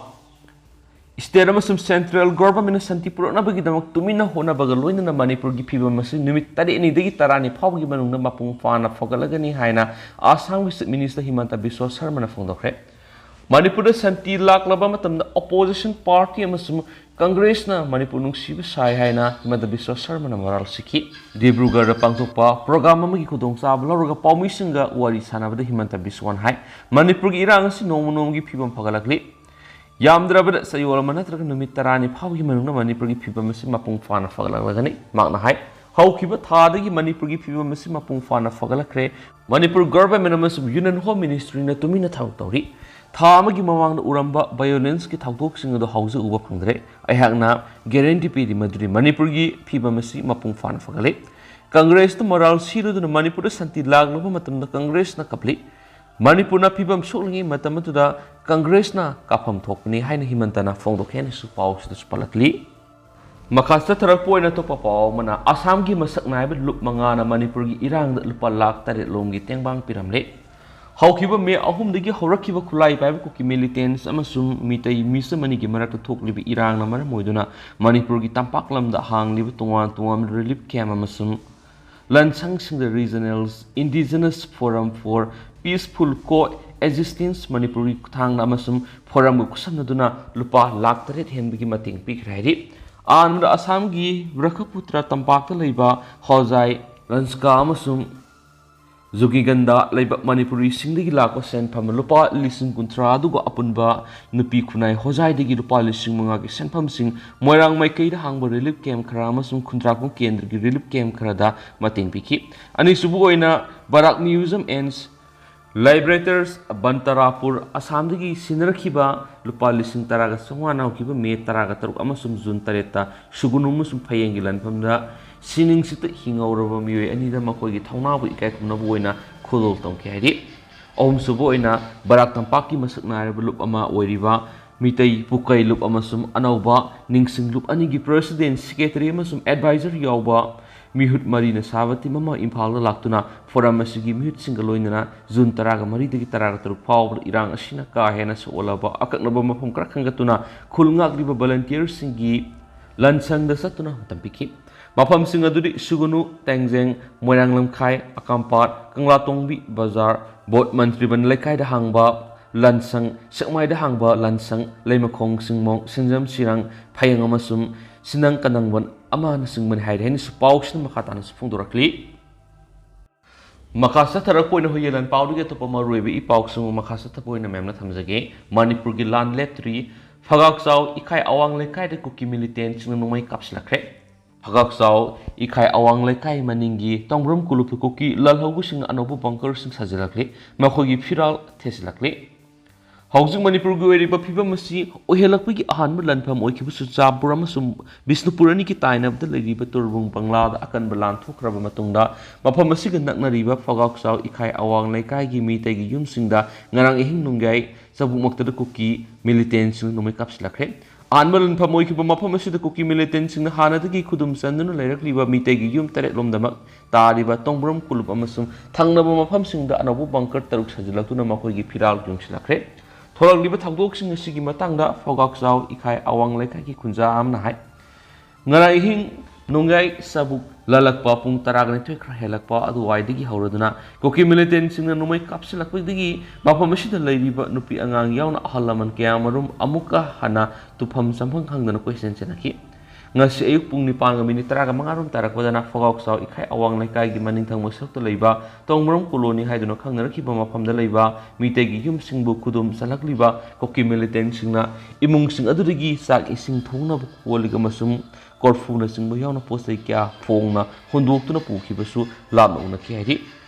State ꯑꯃꯁꯨꯡ central government ꯅ ꯁꯥꯟꯇꯤ ꯄꯨꯔꯛꯅꯕꯒꯤꯗꯃꯛ ꯇꯨꯃꯤꯟꯅ ꯍꯣꯠꯅꯕꯒ ꯂꯣꯏꯅꯅ ꯃꯅꯤꯄꯨꯔꯒꯤ ꯐꯤꯕꯝ ꯑꯁꯤ ꯅꯨꯃꯤꯠ ꯇꯔꯦꯠꯅꯤꯗꯒꯤ ꯇꯔꯥꯅꯤ ꯐꯥꯎꯕꯒꯤ ꯃꯅꯨꯡꯗ ꯃꯄꯨꯡ ꯐꯥꯅ ꯐꯒꯠꯂꯒꯅꯤ ꯍꯥꯏꯅ ꯑꯁꯥꯝꯒꯤ Chief Minister ꯍꯤꯃꯟꯇ ꯕꯤꯁ꯭ꯋ ꯁꯔꯃꯅ ꯐꯣꯡꯗꯣꯛꯈ꯭ꯔꯦ꯫ ꯃꯅꯤꯄꯨꯔꯗ ꯁꯥꯟꯇꯤ ꯂꯥꯛꯂꯕ ꯃꯇꯝꯗ opposition party ꯑꯃꯁꯨꯡ ꯀꯪꯒ꯭ꯔꯦꯁꯅ ꯃꯅꯤꯄꯨꯔ ꯅꯨꯡꯁꯤꯕ ꯁꯥꯏ ꯍꯥꯏꯅ ꯍꯤꯃꯟꯇ ꯕꯤꯁ꯭ꯋ ꯁꯔꯃꯅ ꯃꯔꯥꯜ ꯁꯤꯈꯤ꯫ ꯗꯤꯕ꯭ꯔꯨꯒꯔꯗ ꯄꯥꯡꯊꯣꯛꯄ program ꯑꯃꯒꯤ ꯈꯨꯗꯣꯡꯆꯥꯕ ꯂꯧꯔꯒ ꯄꯥꯎꯃꯤꯁꯤꯡꯒ ꯋꯥꯔꯤ ꯁꯥꯟꯅꯕꯗ ꯍꯤꯃꯟꯇ ꯕꯤꯁ꯭ꯋꯅ ꯍꯥꯏ, ꯃꯅꯤꯄꯨꯔꯒꯤ ꯏꯔꯥꯡ ꯑꯁꯤ ꯅꯣꯡꯃ ꯅꯣꯡꯃꯒꯤ ꯐꯤꯕꯝ ꯐꯒꯠꯂꯛꯂꯤ꯫ ꯌꯥꯝꯗ꯭ꯔꯕꯗ ꯆꯌꯣꯜ ꯑꯃ ꯅꯠꯇ꯭ꯔꯒ ꯅꯨꯃꯤꯠ ꯇꯔꯥꯅꯤ ꯐꯥꯎꯕꯒꯤ ꯃꯅꯨꯡꯗ ꯃꯅꯤꯄꯨꯔꯒꯤ ꯐꯤꯕꯝ ꯑꯁꯤ ꯃꯄꯨꯡ ꯐꯥꯅ ꯐꯒꯠꯂꯛꯂꯒꯅꯤ꯫ ꯃꯍꯥꯛꯅ ꯍꯥꯏ, ꯍꯧꯈꯤꯕ ꯊꯥꯗꯒꯤ ꯃꯅꯤꯄꯨꯔꯒꯤ ꯐꯤꯕꯝ ꯑꯁꯤ ꯃꯄꯨꯡ ꯐꯥꯅ ꯐꯒꯠꯂꯛꯈ꯭ꯔꯦ꯫ ꯃꯅꯤꯄꯨꯔ government ꯑꯃꯁꯨꯡ Union Home Ministry ꯅ ꯇꯨꯃꯤꯟꯅ ꯊꯕꯛ ꯇꯧꯔꯤ꯫ ꯊꯥ ꯑꯃꯒꯤ ꯃꯃꯥꯡꯗ ꯎꯔꯝꯕ violence ꯀꯤ ꯊꯧꯗꯣꯛꯁꯤꯡ ꯑꯗꯨ ꯍꯧꯖꯤꯛ ꯎꯕ ꯐꯪꯗ꯭ꯔꯦ꯫ ꯑꯩꯍꯥꯛꯅ guarantee ꯄꯤꯔꯤ ꯃꯗꯨꯗꯤ ꯃꯅꯤꯄꯨꯔꯒꯤ ꯐꯤꯕꯝ ꯑꯁꯤ ꯃꯄꯨꯡ ꯐꯥꯅ ꯐꯒꯠꯂꯦ꯫ ꯀꯪꯒ꯭ꯔꯦꯁꯇ ꯃꯔꯥꯜ ꯁꯤꯔꯗꯨꯅ ꯃꯅꯤꯄꯨꯔꯗ ꯁꯥꯟꯇꯤ ꯂꯥꯛꯂꯕ ꯃꯇꯝꯗ ꯀꯪꯒ꯭ꯔꯦꯁꯅ ꯀꯞꯂꯤ꯫ ꯃꯅꯤꯄꯨꯔꯅ ꯐꯤꯕꯝ ꯁꯣꯛꯂꯤꯉꯩ ꯃꯇꯝ ꯑꯗꯨꯗ ꯀꯪꯒ꯭ꯔꯦꯁꯅ ꯀꯥꯐꯝ ꯊꯣꯛꯄꯅꯤ ꯍꯥꯏꯅ ꯍꯤꯃꯟꯇꯅ ꯐꯣꯡꯗꯣꯛꯈꯤ ꯍꯥꯏꯅꯁꯨ ꯄꯥꯎꯁꯤꯗꯁꯨ ꯄꯜꯂꯛꯂꯤ꯫ ꯃꯈꯥ ꯆꯠꯊꯔꯛꯄ ꯑꯣꯏꯅ ꯑꯇꯣꯞꯄ ꯄꯥꯎ ꯑꯃꯅ, ꯑꯁꯥꯝꯒꯤ ꯃꯁꯛ ꯅꯥꯏꯕ ꯂꯨꯞ ꯃꯉꯥꯅ ꯃꯅꯤꯄꯨꯔꯒꯤ ꯏꯔꯥꯡꯗ ꯂꯨꯄꯥ ꯂꯥꯈ ꯇꯔꯦꯠ ꯂꯣꯝꯒꯤ ꯇꯦꯡꯕꯥꯡ ꯄꯤꯔꯝꯂꯦ꯫ ꯍꯧꯈꯤꯕ ꯃꯦ ꯑꯍꯨꯝꯗꯒꯤ ꯍꯧꯔꯛꯈꯤꯕ ꯈꯨꯠꯂꯥꯏ ꯄꯥꯏꯕ ꯀꯨꯀꯤ militants ꯑꯃꯁꯨꯡ ꯃꯤꯇꯩ ꯃꯤꯁ ꯑꯃꯅꯤꯒꯤ ꯃꯔꯛꯇ ꯊꯣꯛꯂꯤꯕ ꯏꯔꯥꯡꯅ ꯃꯔꯝ ꯑꯣꯏꯗꯨꯅ ꯃꯅꯤꯄꯨꯔꯒꯤ ꯇꯝꯄꯥꯛ ꯂꯝꯗ ꯍꯥꯡꯂꯤꯕ ꯇꯣꯉꯥꯟ ꯇꯣꯉꯥꯟꯕ relief camp ꯑꯃꯁꯨꯡ ꯂꯟꯁꯪꯁꯤꯡꯗ Regional Indigenous Forum for Peaceful Coexistence ꯃꯅꯤꯄꯨꯔꯒꯤ ꯈꯨꯠꯊꯥꯡꯗ ꯑꯃꯁꯨꯡ forumꯒ ꯈꯨꯠꯁꯝꯅꯗꯨꯅ ꯂꯨꯄꯥ ꯂꯥꯈ ꯇꯔꯦꯠ ꯍꯦꯟꯕꯒꯤ ꯃꯇꯦꯡ ꯄꯤꯈ꯭ꯔꯦ ꯍꯥꯏꯔꯤ꯫ ꯑꯍꯥꯟꯕꯗ ꯑꯁꯥꯝꯒꯤ ꯕ꯭ꯔꯍ꯭ꯃꯄꯨꯇ꯭ꯔ ꯇꯝꯄꯥꯛꯇ ꯂꯩꯕ ꯍꯣꯖꯥꯏ, ꯔꯟꯁꯀꯥ ꯑꯃꯁꯨꯡ ꯖꯨꯒꯤꯒꯟꯗ ꯂꯩꯕ ꯃꯅꯤꯄꯨꯔꯤꯁꯤꯡꯗꯒꯤ ꯂꯥꯛꯄ ꯁꯦꯟꯐꯝ ꯂꯨꯄꯥ ꯂꯤꯁꯤꯡ ꯀꯨꯟꯊ꯭ꯔꯥ, ꯑꯗꯨꯒ ꯑꯄꯨꯟꯕ ꯅꯨꯄꯤ ꯈꯨꯟꯅꯥꯏ ꯍꯣꯖꯥꯏꯗꯒꯤ ꯂꯨꯄꯥ ꯂꯤꯁꯤꯡ ꯃꯉꯥꯒꯤ ꯁꯦꯟꯐꯝꯁꯤꯡ ꯃꯣꯏꯔꯥꯡ ꯃꯥꯏꯀꯩꯗ ꯍꯥꯡꯕ relief camp ꯈꯔ ꯑꯃꯁꯨꯡ ꯈꯨꯟꯗ꯭ꯔꯥꯛꯄꯝ ꯀꯦꯟꯗ꯭ꯔꯒꯤ relief camp ꯈꯔꯗ ꯃꯇꯦꯡ ꯄꯤꯈꯤ꯫ ꯑꯅꯤꯁꯨꯕ ꯑꯣꯏꯅ ꯕꯔꯥꯛ Museum and Liberators ꯕꯟꯇꯔꯥꯄꯨꯔ ꯑꯁꯥꯝꯗꯒꯤ ꯁꯤꯟꯅꯔꯛꯈꯤꯕ ꯂꯨꯄꯥ ꯂꯤꯁꯤꯡ ꯇꯔꯥꯒ ꯆꯥꯝꯃꯉꯥꯅ ꯍꯧꯈꯤꯕ ꯃꯦ ꯇꯔꯥꯒ ꯇꯔꯨꯛ ꯑꯃꯁꯨꯡ ꯖꯨꯟ ꯇꯔꯦꯠꯇ ꯁꯨꯒꯨꯅꯨ ꯑꯃꯁꯨꯡ ꯐꯌꯦꯡꯒꯤ ꯂꯥꯟꯐꯝꯗ ꯁꯤꯅꯤꯡꯁꯤꯠꯇ ꯍꯤꯡꯍꯧꯔꯕ ꯃꯤꯑꯣꯏ ꯑꯅꯤꯗ ꯃꯈꯣꯏꯒꯤ ꯊꯧꯅꯥꯕꯨ ꯏꯀꯥꯏ ꯈꯨꯝꯅꯕ ꯑꯣꯏꯅ ꯈꯨꯗꯣꯜ ꯇꯝꯈꯤ ꯍꯥꯏꯔꯤ꯫ ꯑꯍꯨꯝꯁꯨꯕ ꯑꯣꯏꯅ ꯕꯔꯥꯛ ꯇꯝꯄꯥꯛꯀꯤ ꯃꯁꯛ ꯅꯥꯏꯔꯕ ꯂꯨꯞ ꯑꯃ ꯑꯣꯏꯔꯤꯕ ꯃꯤꯇꯩ ꯄꯨꯀꯩ ꯂꯨꯞ ꯑꯃꯁꯨꯡ ꯑꯅꯧꯕ ꯅꯤꯡꯁꯤꯡ ꯂꯨꯞ ꯑꯅꯤꯒꯤ president, secretary ꯑꯃꯁꯨꯡ advisor ꯌꯥꯎꯕ ꯃꯤꯍꯨꯠ ꯃꯔꯤꯅ ꯁꯥꯕ ꯇꯤꯝ ꯑꯃ ꯏꯝꯐꯥꯜꯗ ꯂꯥꯛꯇꯨꯅ ꯐꯣꯔꯝ ꯑꯁꯤꯒꯤ ꯃꯤꯍꯨꯠꯁꯤꯡꯒ ꯂꯣꯏꯅꯅ ꯖꯨꯟ ꯇꯔꯥꯒ ꯃꯔꯤꯗꯒꯤ ꯇꯔꯥꯒ ꯇꯔꯨꯛ ꯐꯥꯎꯕꯗ ꯏꯔꯥꯡ ꯑꯁꯤꯅ ꯀꯥ ꯍꯦꯟꯅ ꯁꯣꯛꯍꯜꯂꯕ ꯑꯀꯛꯅꯕ ꯃꯐꯝ ꯈꯔ ꯈꯟꯒꯠꯇꯨꯅ ꯈꯨꯜ ꯉꯥꯛꯂꯤꯕ ꯚꯣꯂꯨꯟꯇꯤꯌꯔꯁꯤꯡꯒꯤ ꯂꯟꯁꯪꯗ ꯆꯠꯇꯨꯅ ꯃꯇꯝ ꯄꯤꯈꯤ꯫ ꯃꯐꯝꯁꯤꯡ ꯑꯗꯨꯗꯤ ꯁꯨꯒꯅꯨ, ꯇꯦꯡꯖꯦꯡ, ꯃꯣꯏꯔꯥꯡ ꯂꯝꯈꯥꯏ, ꯑꯀꯥꯝꯄꯥꯠ, ꯀꯪꯂꯥꯇꯣꯡꯕꯤ ꯕꯖꯥꯔ, ꯕꯣꯠ ꯃꯟꯇ꯭ꯔꯤꯕꯟ ꯂꯩꯀꯥꯏꯗ ꯍꯥꯡꯕ ꯂꯟꯁꯪ, ꯁꯦꯛꯃꯥꯏꯗ ꯍꯥꯡꯕ ꯂꯟꯁꯪ, ꯂꯩꯃꯈꯣꯡ, ꯁꯤꯡꯃꯣꯡ, ꯁꯤꯡꯖꯝ, ꯁꯤꯔꯥꯡ, ꯐꯌꯦꯡ ꯑꯃꯁꯨꯡ ꯁꯤꯅꯪ ꯀꯅꯪꯕꯟ ꯑꯃꯅꯆꯤꯡꯕꯅꯤ ꯍꯥꯏꯔꯤ ꯍꯥꯏꯅꯁꯨ ꯄꯥꯎꯁꯤꯅ ꯃꯈꯥ ꯇꯥꯅꯁꯨ ꯐꯣꯡꯗꯣꯔꯛꯂꯤ꯫ ꯃꯈꯥ ꯆꯠꯊꯔꯛꯄ ꯑꯣꯏꯅ ꯍꯨꯏꯌꯦꯟ ꯂꯥꯟ ꯄꯥꯎꯗꯒꯤ ꯑꯇꯣꯞꯄ ꯃꯔꯨꯑꯣꯏꯕ ꯏ ꯄꯥꯎꯁꯤꯡꯕꯨ ꯃꯈꯥ ꯆꯠꯊꯕ ꯑꯣꯏꯅ ꯃꯌꯥꯝꯅ ꯊꯝꯖꯒꯦ꯫ ꯃꯅꯤꯄꯨꯔꯒꯤ ꯂꯥꯟ ꯂꯦꯞꯇ꯭ꯔꯤ꯫ ꯐꯒꯥꯛꯆꯥꯎ ꯏꯈꯥꯏ ꯑꯋꯥꯡ ꯂꯩꯀꯥꯏꯗ ꯀꯨꯀꯤ ꯃꯤꯂꯤꯇꯦꯟꯁꯤꯡꯅ ꯅꯣꯡꯃꯩ ꯀꯥꯞꯁꯤꯜꯂꯛꯈ꯭ꯔꯦ꯫ ꯐꯒꯥꯛꯆꯥꯎ ꯏꯈꯥꯏ ꯑꯋꯥꯡ ꯂꯩꯀꯥꯏ ꯃꯅꯤꯡꯒꯤ ꯇꯣꯡꯕ꯭ꯔꯝ ꯀꯣꯂꯨꯞꯀꯤ ꯀꯨꯀꯤ ꯂꯥꯜꯍꯧꯕꯁꯤꯡꯅ ꯑꯅꯧꯕ ꯕꯪꯀꯔꯁꯤꯡ ꯁꯥꯖꯤꯜꯂꯛꯂꯤ꯫ ꯃꯈꯣꯏꯒꯤ ꯐꯤꯔꯥꯜ ꯊꯦꯠꯆꯤꯜꯂꯛꯂꯤ꯫ ꯍꯧꯖꯤꯛ ꯃꯅꯤꯄꯨꯔꯒꯤ ꯑꯣꯏꯔꯤꯕ ꯐꯤꯕꯝ ꯑꯁꯤ ꯑꯣꯏꯍꯜꯂꯛꯄꯒꯤ ꯑꯍꯥꯟꯕ ꯂꯥꯟꯐꯝ ꯑꯣꯏꯈꯤꯕ ꯆꯨꯔꯆꯥꯟꯄꯨꯔ ꯑꯃꯁꯨꯡ ꯕꯤꯁꯅꯨꯄꯨꯔ ꯑꯅꯤꯒꯤ ꯇꯥꯏꯅꯕꯗ ꯂꯩꯔꯤꯕ ꯇꯨꯔꯕꯨꯡ ꯕꯪꯂꯥꯗ ꯑꯀꯟꯕ ꯂꯥꯟ ꯊꯣꯛꯈ꯭ꯔꯕ ꯃꯇꯨꯡꯗ, ꯃꯐꯝ ꯑꯁꯤꯒ ꯅꯛꯅꯔꯤꯕ ꯐꯒꯥꯎꯆꯥꯎ ꯏꯈꯥꯏ ꯑꯋꯥꯡ ꯂꯩꯀꯥꯏꯒꯤ ꯃꯤꯇꯩꯒꯤ ꯌꯨꯝꯁꯤꯡꯗ ꯉꯔꯥꯡ ꯑꯍꯤꯡ ꯅꯣꯡꯌꯥꯏ ꯆꯕꯨꯛꯃꯛꯇꯗ ꯀꯨꯀꯤ ꯃꯤꯂꯤꯇꯦꯟꯁꯤꯡꯅ ꯅꯣꯡꯃꯩ ꯀꯥꯞꯁꯤꯜꯂꯛꯈ꯭ꯔꯦ꯫ ꯑꯍꯥꯟꯕ ꯂꯥꯟꯐꯝ ꯑꯣꯏꯈꯤꯕ ꯃꯐꯝ ꯑꯁꯤꯗ ꯀꯨꯀꯤ ꯃꯤꯂꯤꯇꯦꯟꯁꯤꯡꯅ ꯍꯥꯟꯅꯗꯒꯤ ꯈꯨꯗꯨꯝ ꯆꯟꯗꯨꯅ ꯂꯩꯔꯛꯂꯤꯕ ꯃꯤꯇꯩꯒꯤ ꯌꯨꯝ ꯇꯔꯦꯠ ꯂꯣꯝꯗꯃꯛ ꯇꯥꯔꯤꯕ ꯇꯣꯡꯕ꯭ꯔꯝ ꯀꯣꯂꯨꯞ ꯑꯃꯁꯨꯡ ꯊꯪꯅꯕ ꯃꯐꯝꯁꯤꯡꯗ ꯑꯅꯧꯕ ꯕꯪꯀꯔ ꯇꯔꯨꯛ ꯁꯥꯖꯤꯜꯂꯛꯇꯨꯅ ꯃꯈꯣꯏꯒꯤ ꯐꯤꯔꯥꯜ ꯌꯨꯡꯁꯤꯜꯂꯛꯈ꯭ꯔꯦ꯫ ꯊꯣꯔꯛꯂꯤꯕ ꯊꯧꯗꯣꯛꯁꯤꯡ ꯑꯁꯤꯒꯤ ꯃꯇꯥꯡꯗ ꯐꯧꯒꯥꯛꯆꯥꯎ ꯏꯈꯥꯏ ꯑꯋꯥꯡ ꯂꯩꯀꯥꯏꯒꯤ ꯈꯨꯟꯖꯥ ꯑꯃꯅ ꯍꯥꯏ, ꯉꯔꯥꯡ ꯑꯍꯤꯡ ꯅꯣꯡꯌꯥꯏ ꯆꯕꯨꯛ ꯂꯥꯜꯂꯛꯄ ꯄꯨꯡ ꯇꯔꯥꯒ ꯅꯤꯊꯣꯏ ꯈꯔ ꯍꯦꯜꯂꯛꯄ ꯑꯗꯨꯋꯥꯏꯗꯒꯤ ꯍꯧꯔꯗꯨꯅ ꯀꯨꯀꯤ ꯃꯤꯂꯤꯇꯦꯟꯁꯤꯡꯅ ꯅꯣꯡꯃꯩ ꯀꯥꯞꯁꯤꯜꯂꯛꯄꯗꯒꯤ ꯃꯐꯝ ꯑꯁꯤꯗ ꯂꯩꯔꯤꯕ ꯅꯨꯄꯤ ꯑꯉꯥꯡ ꯌꯥꯎꯅ ꯑꯍꯜ ꯂꯃꯟ ꯀꯌꯥꯃꯔꯨꯝ ꯑꯃꯨꯛꯀ ꯍꯟꯅ ꯇꯨꯝꯐꯝ ꯆꯥꯐꯝ ꯈꯪꯗꯅ ꯀꯣꯏꯆꯦꯟ ꯆꯦꯟꯅꯈꯤ꯫ ꯉꯁꯤ ꯑꯌꯨꯛ ꯄꯨꯡ ꯅꯤꯄꯥꯟꯒ ꯃꯤꯅꯤꯠ ꯇꯔꯥꯒ ꯃꯉꯥꯔꯣꯝ ꯇꯥꯔꯛꯄꯗꯅ ꯐꯒꯥꯎꯆꯥꯎ ꯏꯈꯥꯏ ꯑꯋꯥꯡ ꯂꯩꯀꯥꯏꯒꯤ ꯃꯅꯤꯡ ꯊꯪꯕ ꯁꯔꯨꯛꯇ ꯂꯩꯕ ꯇꯣꯡꯕ꯭ꯔꯝ ꯀꯣꯂꯣꯅꯤ ꯍꯥꯏꯗꯨꯅ ꯈꯪꯅꯔꯛꯈꯤꯕ ꯃꯐꯝꯗ ꯂꯩꯕ ꯃꯤꯇꯩꯒꯤ ꯌꯨꯝꯁꯤꯡꯕꯨ ꯈꯨꯗꯨꯝ ꯆꯜꯂꯛꯂꯤꯕ ꯀꯨꯀꯤ ꯃꯤꯂꯤꯇꯦꯟꯁꯤꯡꯅ ꯏꯃꯨꯡꯁꯤꯡ ꯑꯗꯨꯗꯒꯤ ꯆꯥꯛ ꯏꯁꯤꯡ ꯊꯣꯡꯅꯕ ꯀꯣꯜ ꯂꯤꯛ ꯑꯃꯁꯨꯡ ꯀꯣꯔꯐꯨꯅꯆꯤꯡꯕ ꯌꯥꯎꯅ ꯄꯣꯠ ꯆꯩ ꯀꯌꯥ ꯐꯣꯡꯅ ꯍꯨꯟꯗꯣꯛꯇꯨꯅ ꯄꯨꯈꯤꯕꯁꯨ ꯂꯥꯞꯅ ꯎꯅꯈꯤ ꯍꯥꯏꯔꯤ꯫